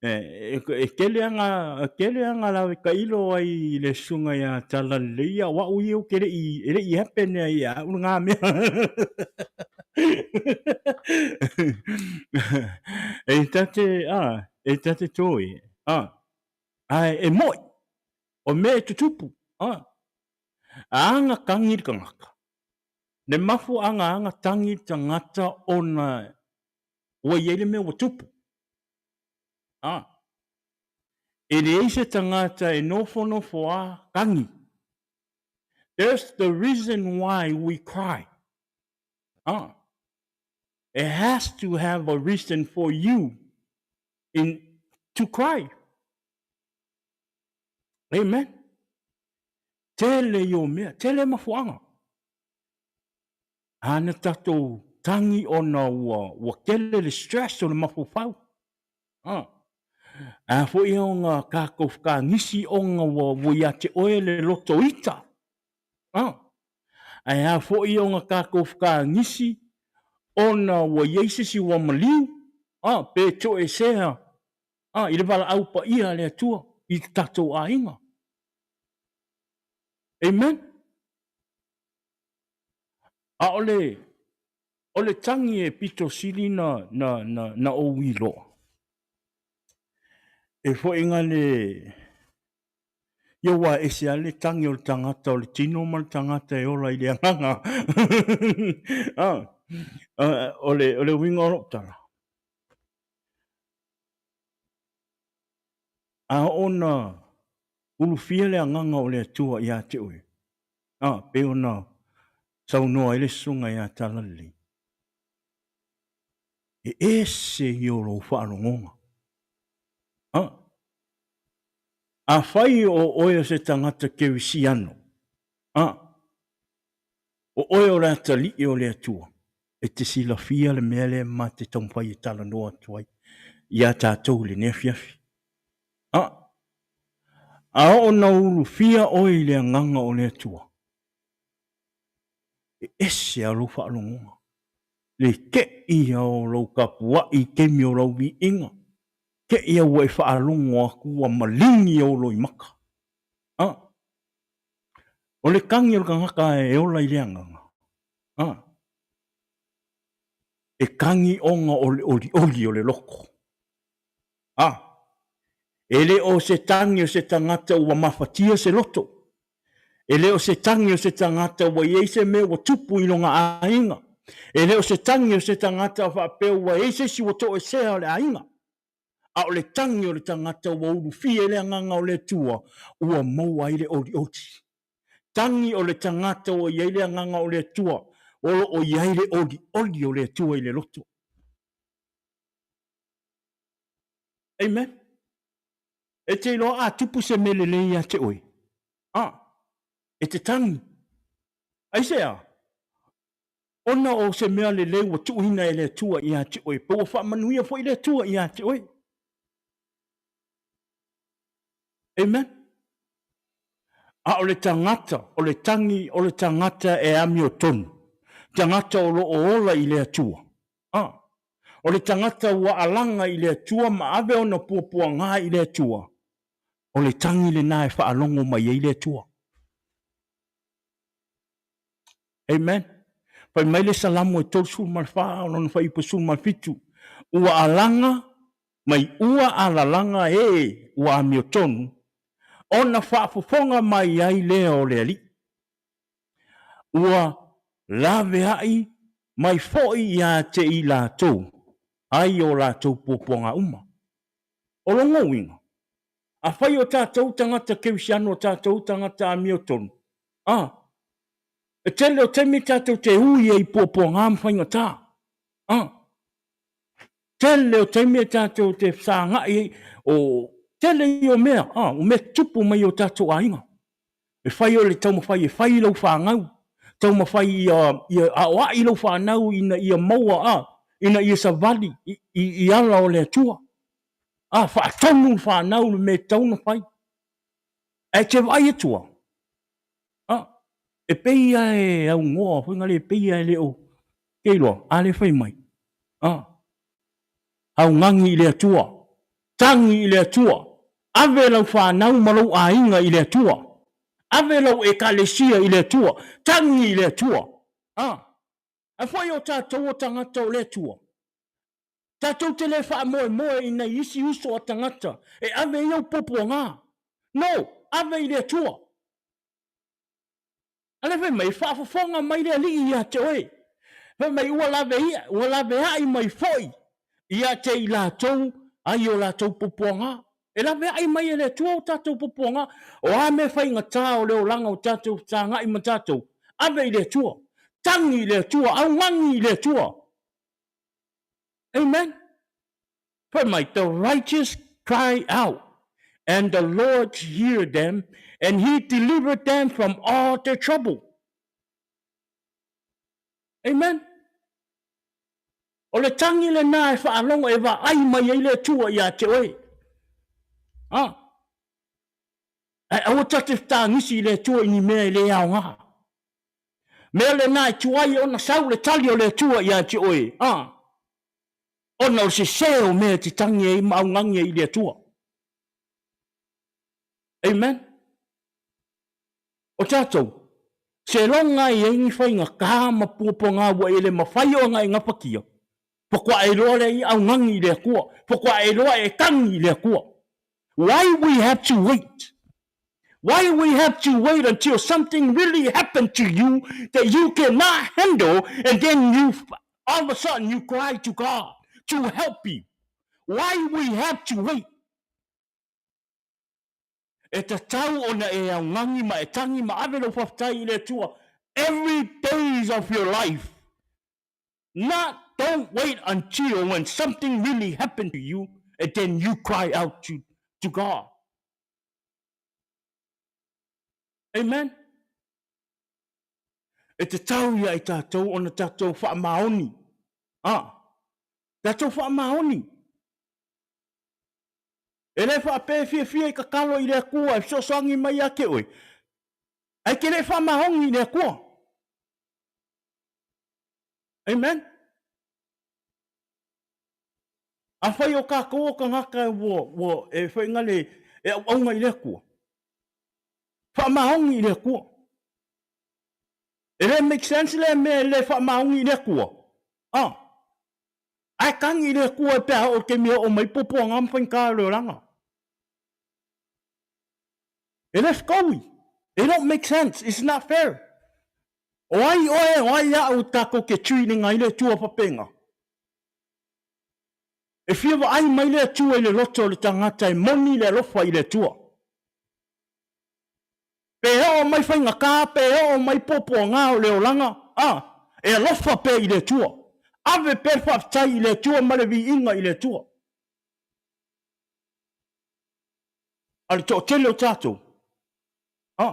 E tele lava tele lava na lave tailo ai i le susuga ia Talalelei, a o au ia ou te le i, e le i happen ia ia au lena mea. E ta te, a, e ta te toe, a, ae e mo'i, o mea e tutupu, a, a aga tagi le tagata, le mafuaaga aga tagi le tagata ona ua i ai le mea ua tupu. A, e leai se tagata e nofonofo a tagi. There's the reason why we cry. A, it has to have a reason for you in to cry. Amen. Tele i o mea, tele mafuaaga. Ana tatou tagi ona ua ua tele le stress o le mafaufau. A. A foi ona tatou fetagisi ona ua ua ia te oe le loto ita. A. Ae a foi ona tatou fetagisi ona ua i ai se isi ua maliu, a, pe toesea, a, i le valaau paia a le Atua i le tatou aiga. Amen. A o le, o le tagi e pito sili na, na, na, na ou iloa, e foi nga le, ia ua ese lava le tagi o le tagata o le tino ma le tagata e ola i le agaga. Ah. O le, o le uiga o lou tala, a oo na ulufia le agaga o le Atua ia te oe, a, pei ona saunoa ai le susuga ia Talalelei, e ese ia o lou faalogoga. A, afai o oe o se tagata kerisiano, a, o oe o le atalii o le Atua, e te silafia le mea lea ma te taumafai e talanoa atu ai iā tatou i lenei afiafi. A, a oo na ulufia oe i le agaga o le Atua, e ese a lou faalogoga, le keʻi ia o lou tapuaʻi i taimi o lau viiga, keʻi ia ua e faalogo atu ua maligi ou loimaka. A, o le tagi o le tagata e ola i le agaga, a, e tagi ona o le olioli o le loto. A, e le o se tagi o se tagata ua mafatia se loto. E le o se tagi o se tagata ua i ai se mea ua tupu i lona aiga. E le o se tagi o se tagata faapea ua i ai se isi ua toesea o le aiga. A o le tagi o le tagata ua ulufia i le agaga o le Atua, ua maua ai le olioli. Tagi o le tagata ua i ai le agaga o le Atua, o lo o i ai le olioli o le Atua i le loto. Amen. E te iloa a tupu se mea lelei ia te oe, a, e te tagi. Aisea? Ona o se mea lelei ua tuuina e le Atua ia te oe, pe ua faamanuia foi le Atua ia te oe. Amen. A o le tagata, o le tagi o le tagata e amiotonu, tagata o lo o ola i le Atua. A, o le tagata ua alaga i le Atua ma ave ona puapuaga i le Atua, o le tagi lena e faalogo mai ai le Atua. Amen. Fai mai le Salamo e 34 o lona fuaiupu 17, Ua alaga mai ua alalaga e ua amiotonu, ona faafofoga mai ai lea o le Alii. Ua laveai mai foi ia te i latou ai o latou puapuaga uma. O lona uiga, afai o tatou tagata kerisiano o tatou tagata amiotonu, a, e tele o taimi tatou te ui ai i puapuaga ma faigata, a, tele o taimi e tatou te fesagai ai, o tele ia o mea, a, o mea tutupu mai o tatou aiga. E fai o le taumafai e fai lau fanau, taumafai ia, ia aoai lau fanau ina ia maua, a, ina ia savali i, i, i ala o le Atua. A, faatonu le fanau le mea e tatau ona fai. Ae te vaai atu a, a, e pei lava e aunoa foi na le pei lava e le o, ke iloa, a le fai mai, a, augani i le Atua, tagi i le Atua, ave lau fanau ma lou aiga i le Atua, ave lau ekalesia i le Atua, tagi i le Atua. A, a foi o tatou o tagata o le Atua, tatou te le faamoemoe i nai isi uso a tagata e ave i au puapuaga. No, ave i le Atua. A lea fai mai, e faafofoga mai le Alii ia te oe. Fai mai, ua lave ia, ua laveai mai foi ia te i latou ai o latou puapuaga. E laveai mai e le Atua o tatou puapuaga. O a mea faigata o le olaga o tatou fesagai ma tatou, ave i le Atua. Tagi i le Atua, augani i le Atua. Amen. Fai mai, the righteous cry out, and the Lord hear them, and he delivered them from all their trouble. Amen. O le tangi lena e faalogo e vaai mai ai le Atua ia te oe. Ah. Ae aua ta te tagisi i le Atua i ni mea e le aoga. Mea lena e tuai ona sau le tali o le Atua ia te oe. Ah. Ona o le sese o mea e te tangi ai ma augani ai i le Atua. Amen. O tatou, seiloga e i ai ni faigata ma puapuaga ua e le mafai ona e gafatia, faatoa e iloa lea i augani i le Atua, faatoa e iloa e tagi i le Atua. Why we have to wait? Why we have to wait until something really happened to you that you cannot handle and then you all of a sudden you cry to God to help you? Why we have to wait? E tatau ona e augani ma e tangi ma ave lou faafetai i le Atua every days of your life. Not don't wait until when something really happened to you and then you cry out to, to God. Amen. E te tau ia i tātou ona tātou whaamaoni. Ah, tātou whaamaoni. E le whaapē fiafia i kakalo i le Atua e fesoasoani mai ia te oe. Ai ke le whaamaoni i le Atua. Amen. Afai o kākou o kangaka ua, ua e whainga le, e auaunga i le Atua. Whaamaoni i le Atua. E le make sense lea mea e le whaamaoni i le Atua. Ah. Ae tangi i le Atua e pea o te mea o mai puapuaga ma faigata o le olaga. E le fetaui. It don't make sense. It's not fair. O ai oe, o ai a'u tatou te treat-ina ai le Atua faapena? E fia vaai mai le Atua i le loto o le tagata e moni le alofa i le Atua. Pe oo mai faigata, pe oo mai puapuaga o le olaga, a, e alofa pea i le Atua. Ave pea le faafetai i le Atua ma le viiga i le Atua. A le toatele o tatou, a,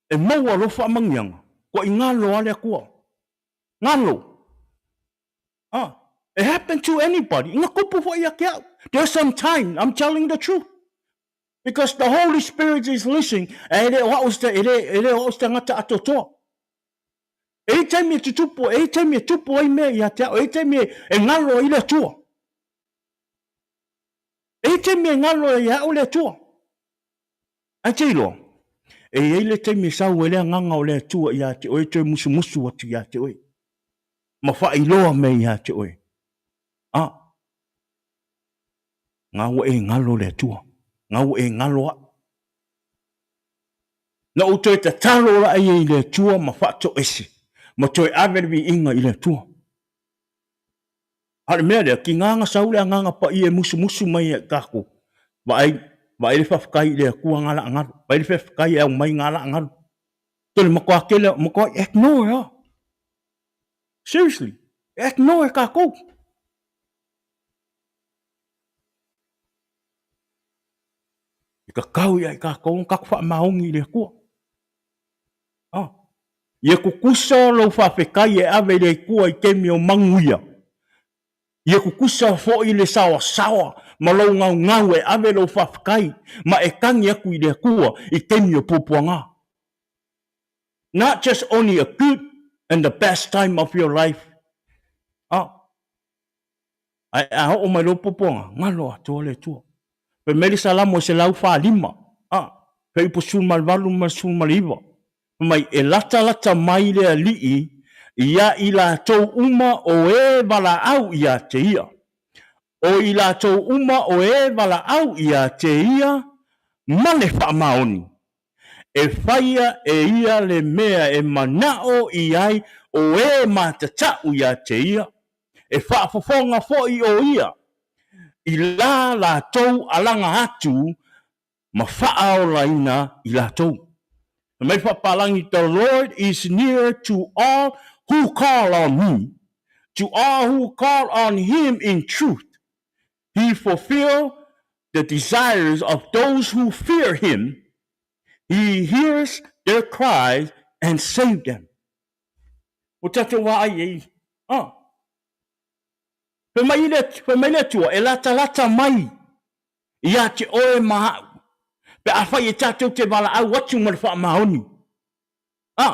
e maua lou faamanuiaga, kua i galo lava le Atua. Galo. A, it happen to anybody. Ina kupu foi ia te au. There's some time, I'm telling the truth. Because the Holy Spirit is listening, e le o au se, e le, e le o au se tangata atoatoa. E i taimi e tutupu, e i taimi e tupu ai mea ia te au, e i taimi e, e ngalo ai le Atua. E i taimi e ngalo ai au le Atua. Ae te iloa, e i ai le taimi e sau ai le Agaga o le Atua ia te oe e toe musumusu atu ia te oe, ma faailoa mea ia te oe. A, ngā ua e ngalo le Atua, ngā ua e ngalo a'u. Na ou toe tatalo la ia i le Atua ma faatoese, ma toe ave le viiga i le Atua. A o le mea lea, kīnā na sau le Agaga Paia e musumusu mai ia i tākou, vaai, vaai le faafetai i le Atua ngā laa galu, vaai le faafetai e aumai ngā laa galu. Tole matua tele, matua ignore lava. Seriously, e ignore kākou. E kakau ia i kākou, kākou faamaoni i le Atua. Ah. Ia kukusa lou faafetai e ave i le Atua i taimi o manuia. Ia kukusa foi le saoasaoa ma lou gaugau e ave lou faafetai ma e tagi atu i le Atua i taimi o puapuaga. Not just only a good and the best time of your life. Ah. Ae a oo mai lou puapuaga, galo atoa le Atua. Fai mai le Salamo e 145, a, fuaiupu 18 ma le 19, fai mai, E latalata mai le Alii ia i latou uma o e valaau ia te ia. O i latou uma o e valaau ia te ia ma le faamaoni. E faia e ia le mea e manao i ai o e matatau ia te ia, e faafofoga foi o ia i la latou alaga atu ma faaolaina i latou. Fai mai Faapalagi, The Lord is near to all who call on me, to all who call on him in truth. He fulfill the desires of those who fear him. He hears their cries and save them. O tatou vaai e i. Ah. Fai mai le, fai mai le Atua, e latalata mai ia te oe ma a'u, pe afai e tatou te valaau atu ma le faamaoni. A,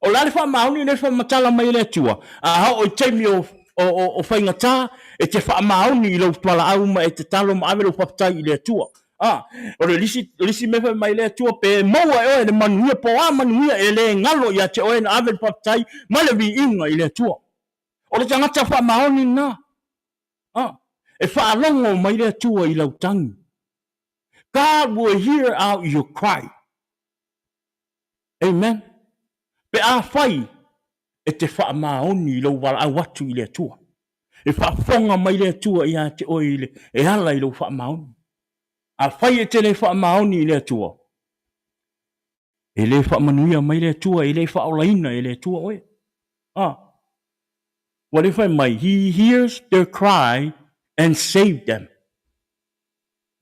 o le a le faamaoni lenei faamatala mai e le Atua? A oo i taimi o, o, o, o faigata, e te faamaoni i lou valaau ma e tatalo ma ave lou faafetai i le Atua. A, o le lisi, o le isi mea fai mai le Atua, pe maua e oe le manuia, po o a manuia e le galo ia te oe na ave le faafetai ma le viiga i le Atua. O le tagata faamaoni lena. A, e faalogo mai le Atua i lau tagi. God will hear out your cry. Amen. Pe afai e te faamaoni i lou valaau atu i le Atua, e faafofoga mai le Atua ia te oe i le, e ala i lou faamaoni. Afai e te le faamaoni i le Atua, e le faamanuia mai le Atua, e le faaolaina e le Atua oe. Ah. Ua le fai mai, He hears their cry and save them.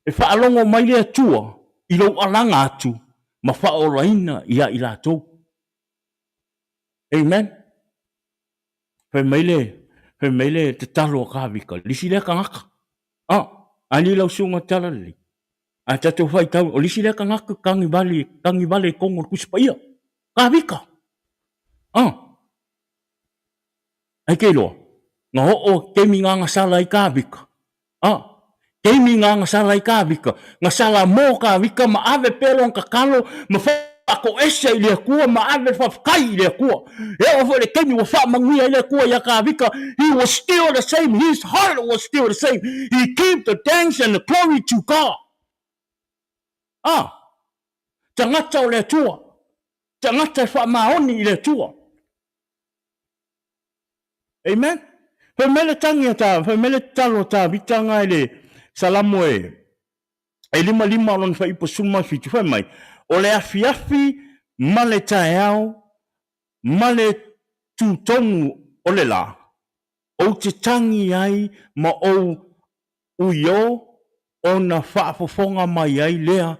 E faalogo mai le Atua i lou alaga atu ma faaolaina ia i latou. Amen. Fai mai le, fai mai le tatalo a Kavika, lisi lea tagata. Ah, ani lau susuga Talalelei. A tatou faitau, o lisi lea tagata tagivale, tagivale i totonu o le Tusi Paia. Kavika. Ah. Ai ke iloa, na oo taimi na agasala ai Kavika. A, taimi na agasala ai Kavika, na sala mo Kavika ma ave pea lona tatalo ma faatoese i le Atua ma ave le faafetai i le Atua. E oo foi i le taimi ua faamanuia ai le Atua ia Kavika, he was still the same, his heart was still the same, he give the thanks and the glory to God. A, tagata o le Atua, tagata e faamaoni i le Atua. Amen. Fai mai le tangi a ta, fai mai le tatalo a Tavita nga i le Salamo e e 55 o lona fuaiupu 17, fai mai, O le afiafi ma le taeao ma le tutonu o le la, ou te tangi ai ma ou uiō ona faafofoga mai ai lea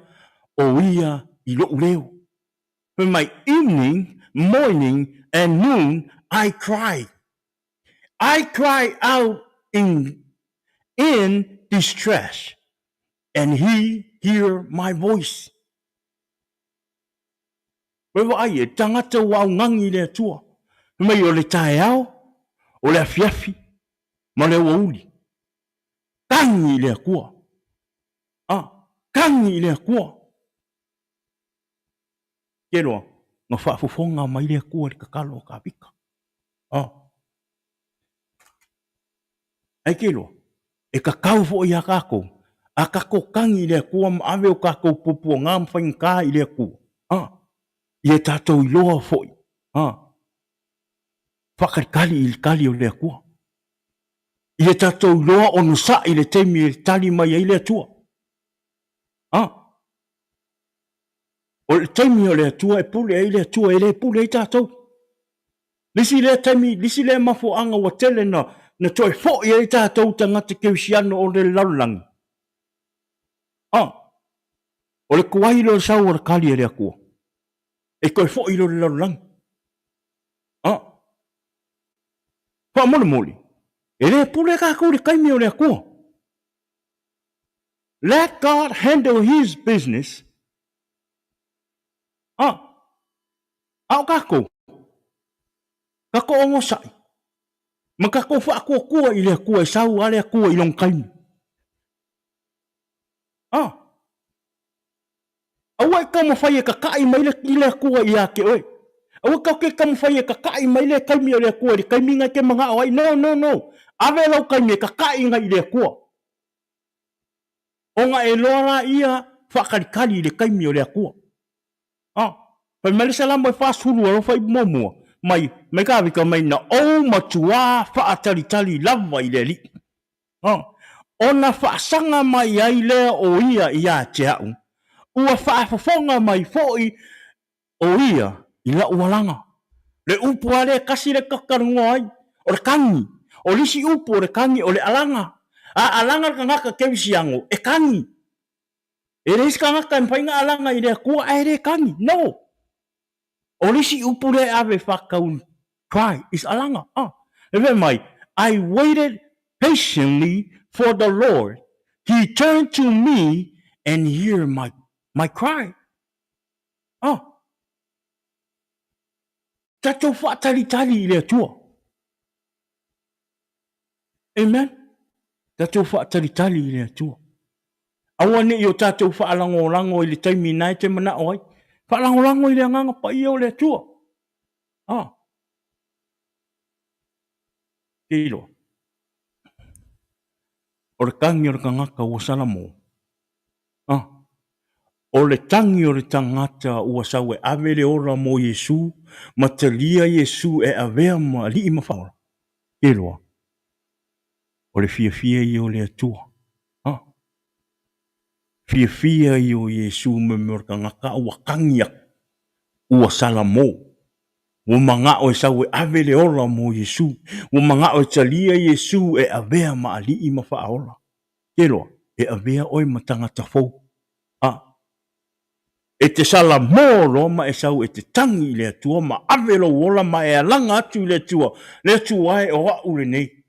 o ia i loʻu leo. Fai mai, Evening, morning and noon I cry. I cry out in, in distress, and he hear my voice. Koe vaai e, tagata ua augani i le Atua. Fai mai, o le taeao, o le afiafi, ma le aoauli. Tagi i le Atua. Ah, tagi i le Atua. Ke loa, na faafofoga mai le Atua i le tatalo a Tavita. Ah. Ai ke loa, e tatau foi iā tātou, a tātou tagi i le Atua ma ave o tātou puapuaga ma faigata i le Atua. Ah. Ia tātou iloa foi. Ah. Faakalikali i le tali o le Atua. Ia tātou iloa onosai i le taimi e tali mai ai le Atua. Ah. O le taimi o le Atua e pule ai le Atua, e le pule ai tatou. Lisi lea taimi, lisi lea mafuaaga ua tele na, na toe foi ai tatou tagata kerisiano o le lalolagi. Ah, o le tuai lea o le sau o le tali a le Atua. E toe foi loa i le lalolagi. Ah, faamolemole, e le pule tatou i le taimi o le Atua. Let God handle his business. A, a o kākou, kākou onosai, ma kākou whaakuakua i le Atua e sau a le Atua i lona taimi. A, aua e taumafai e kakaʻi mai le, i le Atua ia te oe. Aua kau ke taumafai e kakaʻi mai le taimi o le Atua i le taimi na e te manao ai. No, no, no. Ave lau taimi e kakaʻi ngai i le Atua. Ona e loa la ia faakalikali i le taimi o le Atua. A, fai mai le Salamo e 40 alofa i muamua, mai, mai Kavika mai na ou matuā faatalitali lava i le Alii. A, ona faasaga mai ai lea o ia ia te a'u, ua faafofoga mai foi o ia i la'u alaga. Le upu a lea kasi le talanoa ai, o le kagi. O le isi upu o le kagi o le alaga. A alaga le tagata kerisiano, e kagi. E leai se tagata e mafai ona alaga i le Atua ae le kagi. No! O le isi upu lea e ave e faatatau cry is alaga. Ah. E fai mai, I waited patiently for the Lord, he turned to me and hear my, my cry. Ah. Tatou faatalitali i le Atua. Amen. Tatou faatalitali i le Atua. Aua ne i o tatou faalagolago i le taimi na e te manao ai. Faalagolago i le agaga paia o le Atua. Ah. Te iloa. O le tagi o le tagata ua salamo. Ah. O le tagi o le tagata ua sau e ave le ola mo Iesu ma talia Iesu e avea ma Alii ma Faaola, ke loa, o le fiafia ia o le Atua. Ha? Fiafia ia o Iesu me mea o le tagata a ua tagi atu, ua salamo. Ua manao e sau e ave le ola mo Iesu. Ua manao e talia Iesu e avea ma Alii ma Faaola. Ke loa, e avea oe ma tagata fou. A e te salamo loa ma e sau e te tagi i le Atua ma ave lou ola ma e alaga atu i le Atua, Le Atua e, o a'u lenei.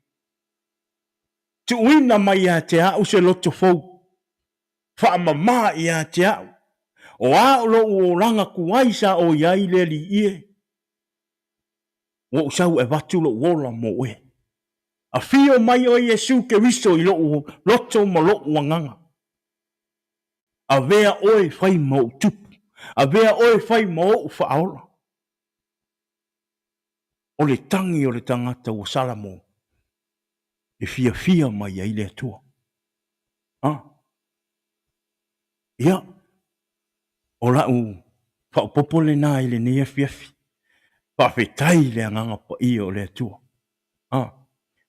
Tuuina mai ia te a'u se loto fou. Faamama ia te a'u. O a lo'u olaga tuai sa o i ai le Alii e? Ua ou sau e avatu lo'u ola mo oe. Afio mai oe Iesu Keriso i lo'u loto ma lo'u agaga. Avea oe fai ma o'u tupu. Avea oe fai ma o'u faaola. O le tagi o le tagata ua salamo e fiafia mai ai le Atua. A. Ia, o la'u faaopoopo lena i lenei afiafi. Faafetai i le Agaga Paia o le Atua. A,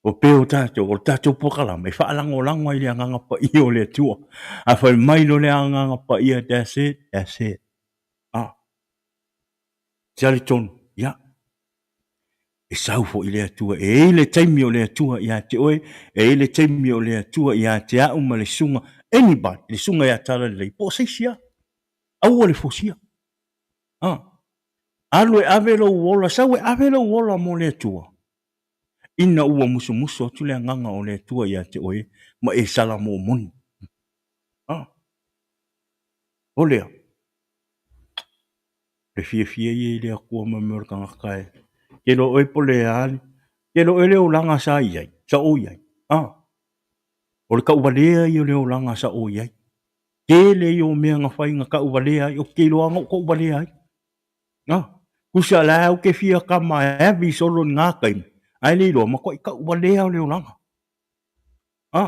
o pei o tatou, o le tatou polokalame e faalagolago ai i le Agaga Paia o le Atua. A fai mai loa le Agaga Paia, that's it, that's it. A, talitonu, ia, e sau foi le Atua. E i ai le taimi o le Atua ia te oe, e i ai le taimi o le Atua ia te a'u ma le susuga, anybody, le susuga ia Talalelei, po o se isi lava. Aua le fosia. A, alu e ave lou ola, sau e ave lou ola mo le Atua, ina ua musumusu atu le Agaga o le Atua ia te oe ma e salamo moni. A, o lea. Le fiafia ia i le Atua ma mea o le tagata e ke loa oe po le a, ke loa oe le olaga sa i ai, sa ou i ai. A, o le tauvalea ia o le olaga sa ou i ai. Tele ia o mea na fai na tauvalea ai, ou te iloa na ou tauvalea ai. A, tusa la au ke fia kama e avi solo i na taimi, ae le iloa, matuai tauvalea o le olaga. A,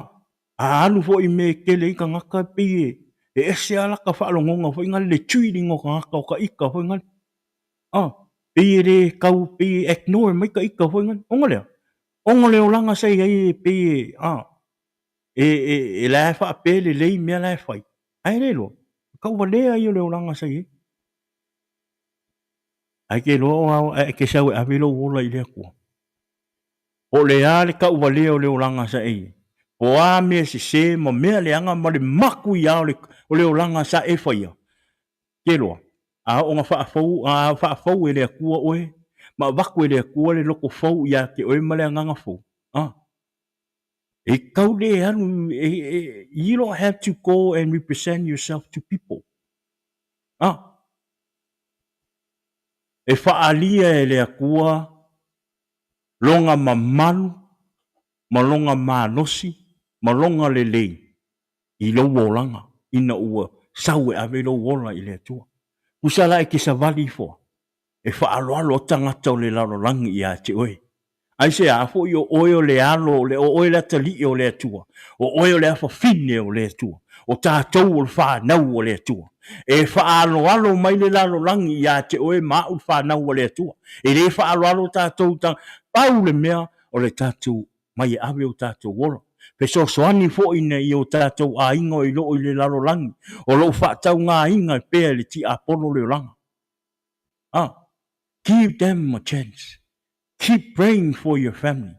a alu foi i mea e tele ai tagata e pei e, e ese lava lata faalogona foi nale le treating o tagata o ta ita foi nale. A, pei e le tau, pei e ignore mai ta ita foi nale. Ona lea, ona o le olaga sa i ai e pei e, a, e, e, e la e faapea e lelei mea la e fai, ae le iloa, e tauvalea ia o le olaga sa i ai. Ae ke iloa o ao, ae ke sau e ave lou ola i le Atua. Po o le a le tauvalea o le olaga sa e i ai, po o a mea sese ma mea leaga ma le makuia o le, o le olaga sa e faia, ke loa, a oo na faafou, a faafou e le Atua oe, ma avatu e le Atua le loto fou ia te oe ma le agaga fou, a, e tau le alu, e, e, you don't have to go and represent yourself to people. A, e faaalia e le Atua lona mamalu ma lona malosi ma lona lelei i lou olaga ina ua sau e ave lou ola i le Atua. Tusa la e te savali ifo a, e faaaloalo ai tagata o le lalolagi ia te oe. Aisea foi o oe o le alo, o oe le atalii o le Atua, o oe o le afafine o le Atua, o tatou o le fanau a le Atua. E faaaloalo mai le lalolagi ia te oe ma a'u le fanau a le Atua. E le faaaloalo tatou i Pau le mea o le tatou mai e ave o tatou ola. Fesoasoani foi ina ia o tatou aiga o lo o i le lalolagi, o lo o faataugaina pea e le tiapolo le olaga. Ah, give them a chance. Keep praying for your family.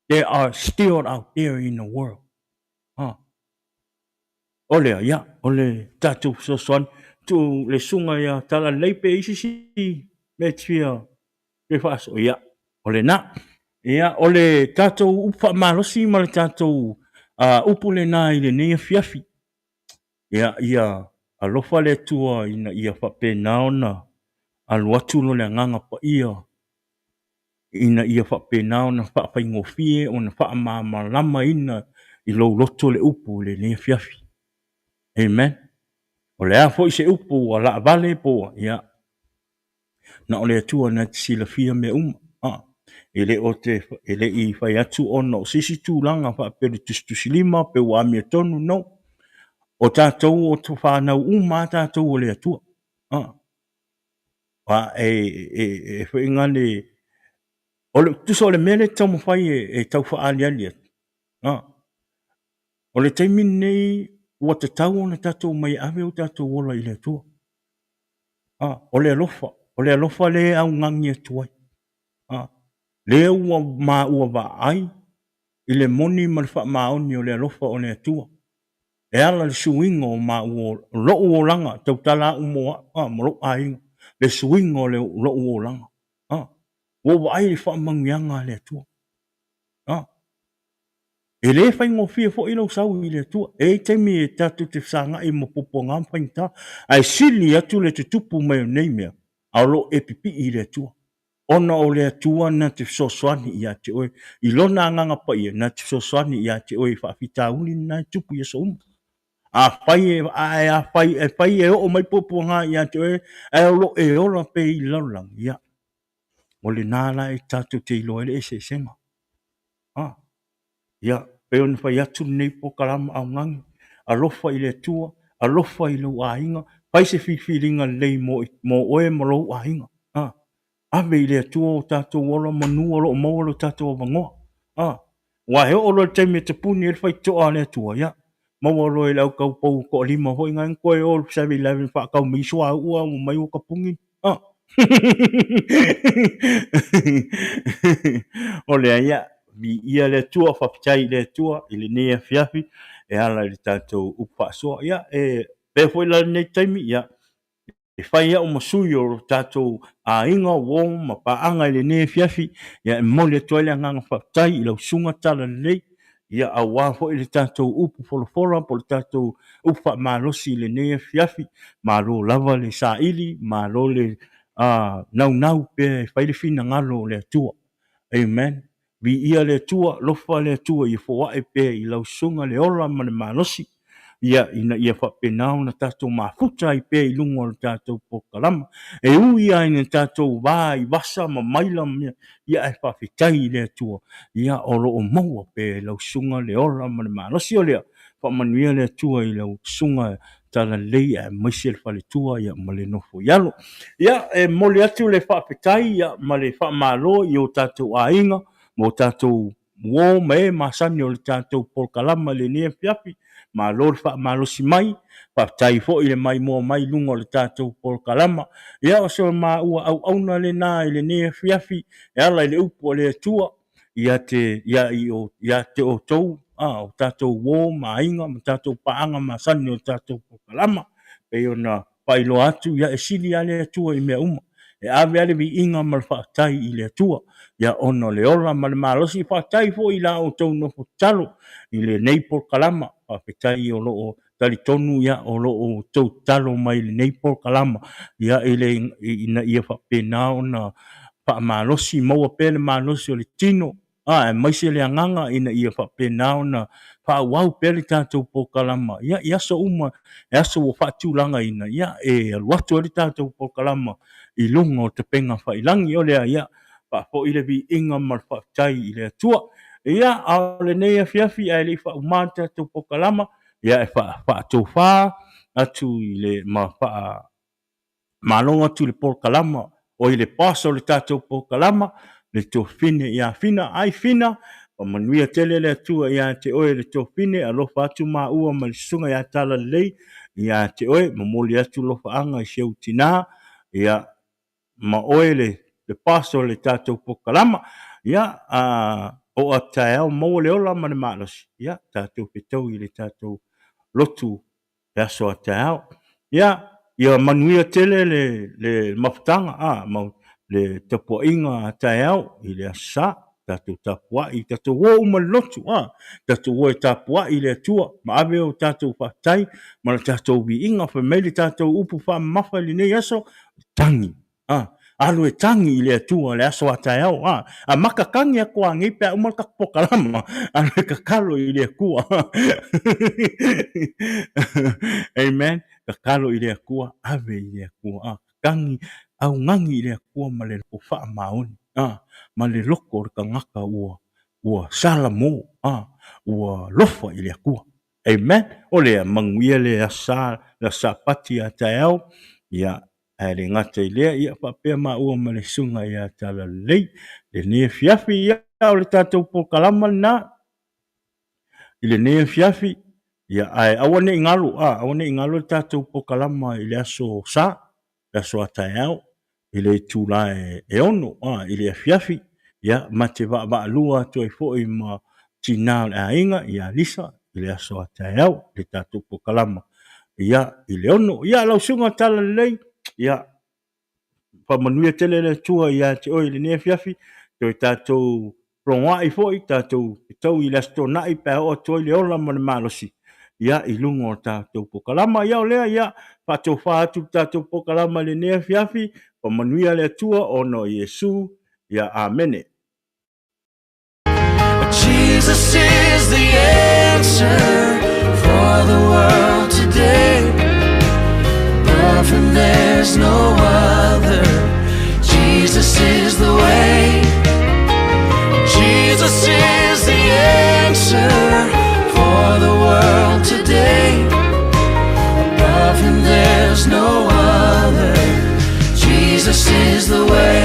They are still out there in the world. Ah. O lea, ia, o le tatou fesoasoani, tuu le susuga ia Talalelei pe i ai se isi mea e te fia toe faasoa, ia, o lena. Ia, o le tatou upu faamalosi ma le tatou upu lena i lenei afiafi. Ia, ia alofa le Atua ina ia faapena ona alu atu lo le Agaga Paia ina ia faapena ona faafaigofie ona faamalamalamaina i lou loto le upu i lenei afiafi. Amen. O le a foi se upu ua laavale po ua, ia, na o le Atua na te silafia mea uma. A, e le o te, e le i fai atu ona o se isi tulaga faapea le tusitusilima pe ua amiotonu, no. O tatou o fanau uma a tatou o le Atua. A e e e foi ngale o le tusa o le mea lea e taumafai e tau faaaliali atu. O le taimi lenei ua tatau ona tatou omai e ave o tatou ola i le Atua. O le alofa, o le alofa lea e augani atu ai. Lea ua maua vaai i le moni ma le faamaoni o le alofa o le Atua e ala i le suiga o maua o lou olaga, tautala au mo au ma lou aiga, le suiga o lou olaga. Ua ou vaai i le faamanuiaga a le Atua. E le faigofie foi lou sau i le Atua. E i ai taimi e tatou te fesagai ma puapuaga ma faigata, ae sili atu le tutupu mai o nei mea, a o lo o e pipii i le Atua. Ona o le Atua na te fesoasoani ia te oe i Lona Agaga Paia, na te fesoasoani ia te oe i faafitauli na e tupu i aso uma. Afai e, ae afai e fai e oo mai puapuaga ia te oe, ae o lo o e ola pea i le lalolagi, ia, o lena la e tatou te iloa ai le eseesega. A, ia, pei ona fai atu lenei polokalama augani, alofa i le Atua, alofa i lou aiga, fai se filifiliga lelei mo, mo oe ma lou aiga. A, ave i le Atua o tatou ola manu o lo o maua lo tatou avanoa. A, aua e oo loa i le taimi e tapuni ai le faitotoa a le Atua, ia, maua loa i le au kaupou toalima foi na toe o i le 7-Eleven faatau mai suauu a ua mai ua tapuni. Ah. O lea ia, viia le Atua, faafetai i le Atua i lenei afiafi e ala i le tatou upu faasoa. Ia, e pea foi la lenei taimi, ia, e fai au ma sui o lo tatou aiga, uo ma paaga i lenei afiafi, ia, e momoli atu ai le agaga faafetai i lau susuga Talalelei, ia aua foi le tatou upu folafola po o le tatou upu faamalosi i lenei afiafi. Malo lava le saili, malo le naunau pea e fai le finagalo o le Atua. Amen. Viia le Atua, alofa le Atua ia foai pea i lau susuga le ola ma le malosi, ia, ina ia faapena ona tatou mafuta ai pea i luga o le tatou polokalama. E ui lava ina tatou va i vasa ma maila ma mea, ia ae faafetai i le Atua, ia o lo o maua pea e lau susuga le ola ma le malosi o lea. Faamanuia le Atua i lau susuga Talalelei aemaise le faletua ia ma le nofo i alo. Ia, e momoli atu le faafetai ia ma le faamalo i o tatou aiga ma o tatou uo ma e masani o le tatou polokalama i lenei afiafi. Malo le faamalosi mai, faafetai foi le maimoa mai i luga o le tatou polokalama. Ia, o se maua auauna lena i lenei afiafi e ala i le upu a le Atua ia te, ia, ia te outou, a, o tatou uo ma aiga ma tatou paaga masani o le tatou polokalama. Pei ona faailoa atu, ia e sili lava le Atua i mea uma. E ave lava le viiga ma le faafetai i le Atua, ia ona o le ola ma le malosi. Faafetai foi i la outou nofo tatalo i lenei polokalama. Faafetai o lo o talitonu ia o lo o outou tatalo mai i lenei polokalama, ia i le ina ia faapena ona faamalosi, maua pea le malosi o le tino, a, aemaise le agaga ina ia faapena ona faaauau pea le tatou polokalama, ia, i aso uma, e aso ua faatulagaina, ia, e alu atu ai le tatou polokalama i luga o tapega faiilagi. O lea, ia, faafoi le viiga ma le faafetai i le Atua. Ia, a o lenei afiafi ae le i faauma le tatou polokalama, ia, e faatofa atu i le ma faa Malo atu i le polokalama, oi le boss o le tatou polokalama, le Tuafafine ia Fina. Ai Fina, faamanuia tele le Atua ia te oe le Tuafafine, alofa atu maua ma le Susuga ia Talalelei ia te oe, momoli atu lofaaga i si ou tina, ia, ma oe le boss o le tatou polokalama. Ia, a, oo atu taeao, maua le ola ma le malosi, ia, tatou fetaui i le tatou lotu le aso a taeao. Ia, ia manuia tele le, le mafutaga, a, ma le tapuaiga a taeao i le Aso Sa, tatou tapuai, tatou o uma i le lotu, a, tatou o e tapuai i le Atua, ma ave o tatou faafetai ma le tatou viiga, fai mai le tatou upu faamamafa i lenei aso, tagi. A, alu e tagi i le Atua le aso a taeao, a, a maka tagi atu a nei pe a uma le tatou polokalama, alu e tatalo i le Atua. Amen. Tatalo i le Atua, ave i le Atua, a, tagi, augani i le Atua ma le loko faamaoni, a, ma le loko o le tagata ua, ua salamo, a, ua lofa i le Atua. Amen. O lea, manuia le Aso Sa, le Aso Sapati a taeao, ia, ae le gata i lea, ia, faapea maua ma le Susuga ia Talalelei lenei afiafi. Ia, o le tatou polokalama lena i lenei afiafi, ia, ae aua ne i galo, a, aua ne i galo le tatou polokalama i le Aso Sa, le aso a taeao i le itula e 6 a, i le afiafi, ia, ma te vaavaalua atu ai foi ma tina o le aiga ia Lisa i le aso a taeao le tatou polokalama, ia, i le 6. Ia, lau susuga Talalelei, ia, faamanuia tele le Atua ia te oe i lenei afiafi, toe tatou logoai foi, tatou fetaui i le Aso Toonai pe a oo atu ai le ola ma le malosi, ia, i luga o tatou polokalama. Ia, o lea, ia, faatofa atu le tatou polokalama i lenei afiafi, faamanuia le Atua ona o Iesu. Ia, amene. Jesus is the answer for the world today. Above him there's no other. Jesus is the way. Jesus is the answer for the world today. Above him there's no other. Jesus is the way.